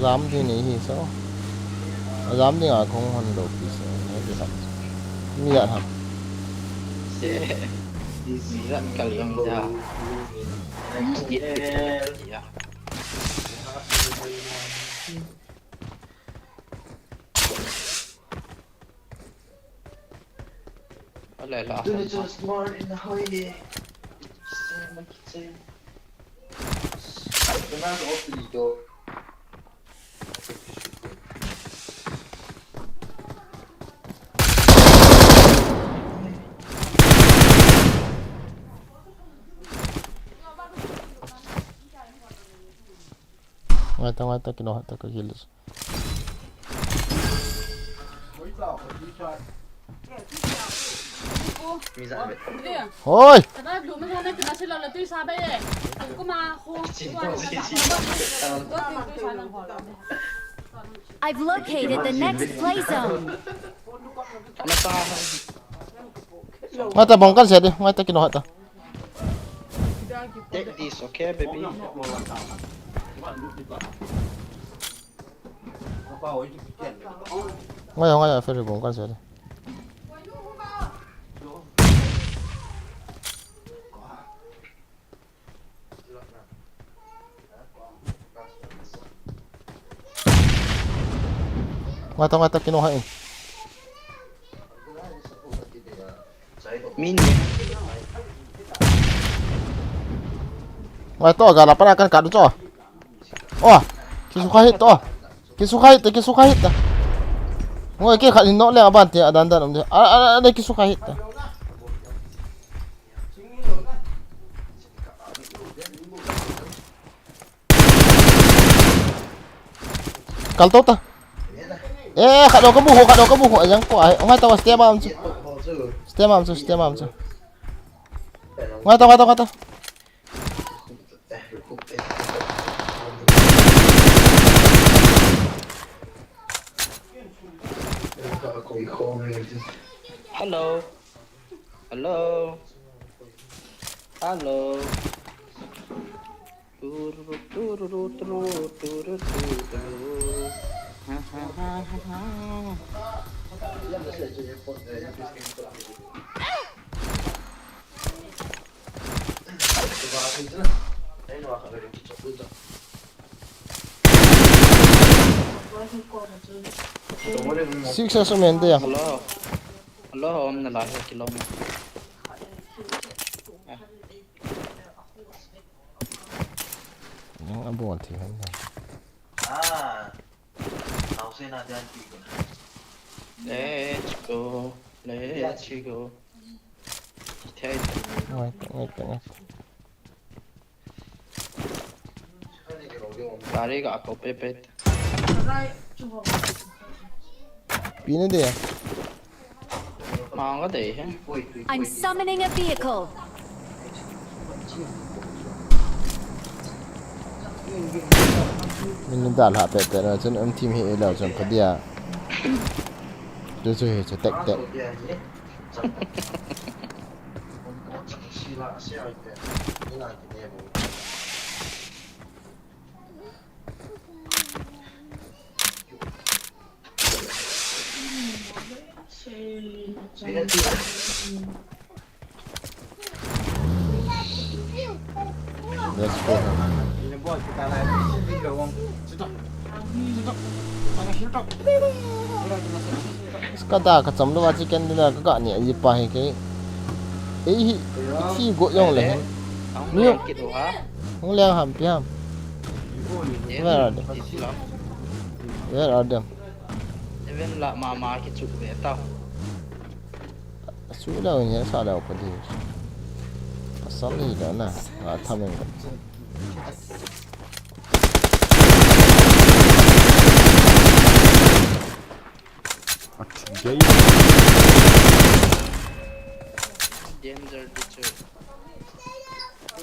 Jam ding nei hi so. Jam ding a kong hon lo pi so. Nei ti ham. Mi ya ham. Se. Mi ya kal jong ja. Ki, ki, ki, ya. Wala la. Ngai ta, ngai ta, kino ha ta ka kill. Hoi! I've located the next play zone. Ngai ta bong kan se di, ngai ta kino ha ta. Take this, okay, baby? Ngai, ngai, Ferry bong kan se di. Ngai ta, ngai ta, kino ha in. Min. Ngai to, gala para kan kadu to. Oh, kisukha hit to. Kisukha hit, kisukha hit. Ngoi ke khat hin no le aban te adan dan um de. A, a, a, kisukha hit. Kal to ta. Eh, khat do ka bu ho, khat do ka bu ho. Ajang ko ai. Ngai ta wa stem am chu. Stem am chu, stem am chu. Ngai ta, ngai ta, ngai ta. Hello. Hello. Hello. Tururu, tururu, turu, tururu, turu. Ha, ha, ha, ha, ha. Six as a man there. Hello. Hello, om na la he kilom. Nang abol thi han. Ah. Let's go. Let's go. Wait, wait, wait. Gari ga ko pe pe. Pina de. Manga de he. I'm summoning a vehicle. Min dal ha pe pe na chun um team hi elo chun phadia. Chu chu hi chu tek tek. Let's go. Kada ka cham lo va chicken dinner ka ka ni aji pa hi ke. Ei hi, thi go jong le. Hung leng kit u ha. Hung leng ham pi ham. Where are they? Where are them? Even la mama ki chu ve ta. Su leo ni sa leo pa di. Asal ni da na. A thamen. Danger di chu.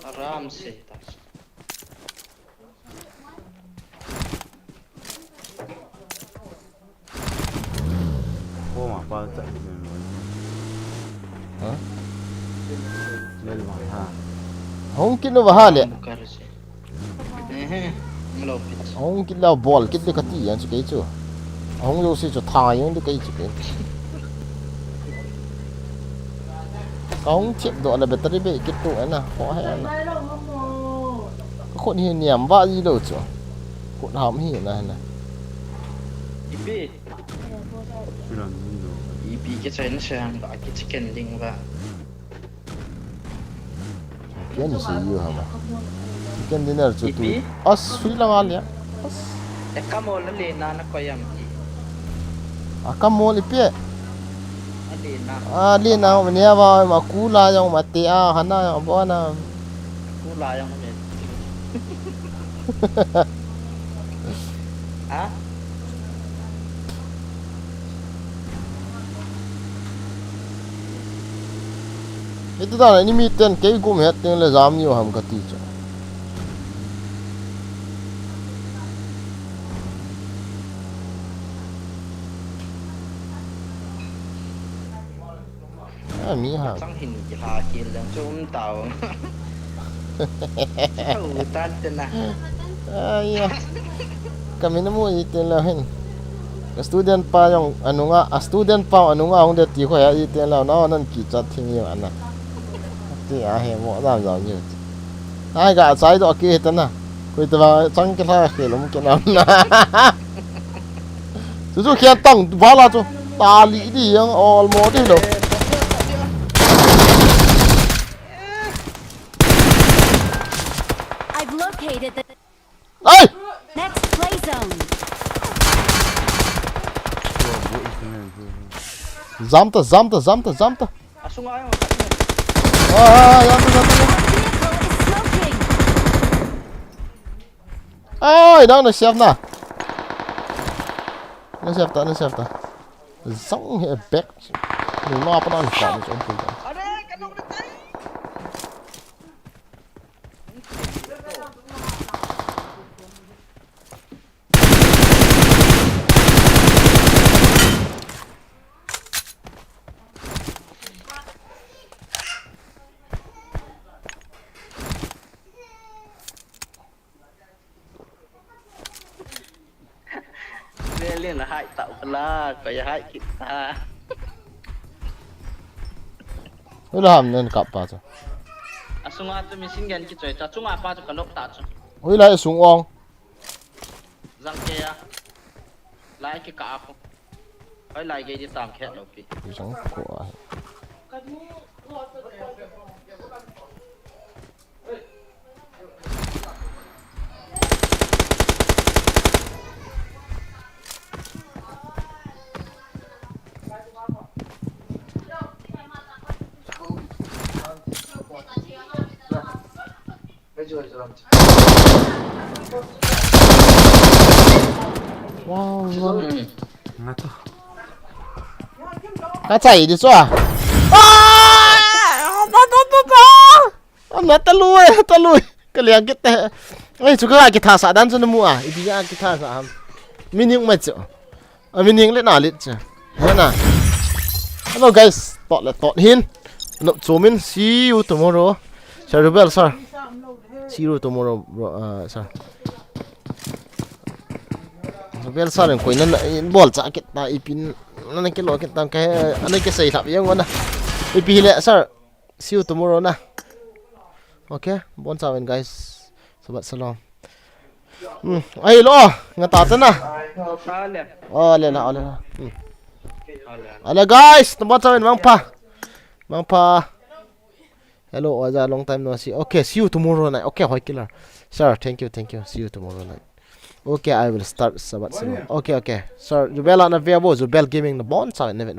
Aram se ta. Hung kit nu va ha le. Hung kit la bol kit de kati yan chu kei chu. Hung lo si chu tha yung de kei chu kei. Ka hung thiep doh le battery bei kit tu ana, ko he ana. Ka khut hi niam va ji lo chu. Khut ham hi na na. Ipi. Ipi ke chai na se hang ba ki chicken ding ba. Ken si yu hama. Ken dinner chu tu. Ipi? As sui la nga lia. As. E ka mo la le na na ko yam ki. A ka mo li pe. A le na. A le na ma ne va ma ku la yong ma te a ha na yong bo na. Ku la yong me. Ha? Iti dan a ni mi ten kei gum het teng le jam ni u ham kati chu. A mi ha. Chang hin ki ha ki leng chu um tau. Chu tan te na. Ai ya. Ka min mu i ten la hin. Ka student pa jong anunga, a student pa anunga hung de ti kho ya i ten la na nan ki chat thing yo ana. Ti a he mo dam dam ni. Ai ga chai do ki he ta na. Koi ta ba chang ki la ke lom ki na na. Chu chu khian tang va la chu. Ta li di yang all mo di lo. I've located the Ai! Next play zone. Jam ta, jam ta, jam ta, jam ta. Asunga ayo. Ah, jam ta, jam ta, jam ta. Vehicle is smoking. Ai, dang na save na. Na save ta, na save ta. Jang he back. Ni ma pa na ni pa ni chom pu ta. Are, ka nok na tai. Velin hai tau pala, ko ya hai kita. Ula ham nen kap pa chu. Asunga chu machine gun ki choi ta, chunga pa chu ka nok ta chu. Ui lai sung ong. Jang ke ya. Lai ki ka ko. Hoi lai gei di tam khe lo pi. Jang ko a. Wow, wow. Nga to. Ka chai di chu a. Ah! Ana ta lui, ta lui. Ka liang kit te. Ai chu ka kitha sa dan chu na mu a. I di a kitha sa ham. Meaning ma chu. A meaning le na lit cha. Hena. Hello guys, tot le tot hin. No, chumin, see you tomorrow. Sir Rubel, sir. See you tomorrow, bro, uh, sir. Rubel, sir, koi na, na bol cha kit ta ipin. Na na kilo kit ta ka, ana ke sei thap yang na. Ipi le, sir. See you tomorrow na. Okay, bon chauvin guys. Shabbat shalom. Hmm, ai lo, nga ta ta na. Ale. Oh, le na, le na. Hmm. Ale guys, tum bon chauvin mangpha. Mangpha. Hello, Oja, long time no see. Okay, see you tomorrow night. Okay, hoi killer. Sir, thank you, thank you. See you tomorrow night. Okay, I will start Shabbat shalom. Okay, okay. Sir, Jubel na via bo, Jubel Gaming na bon chauvin na vet.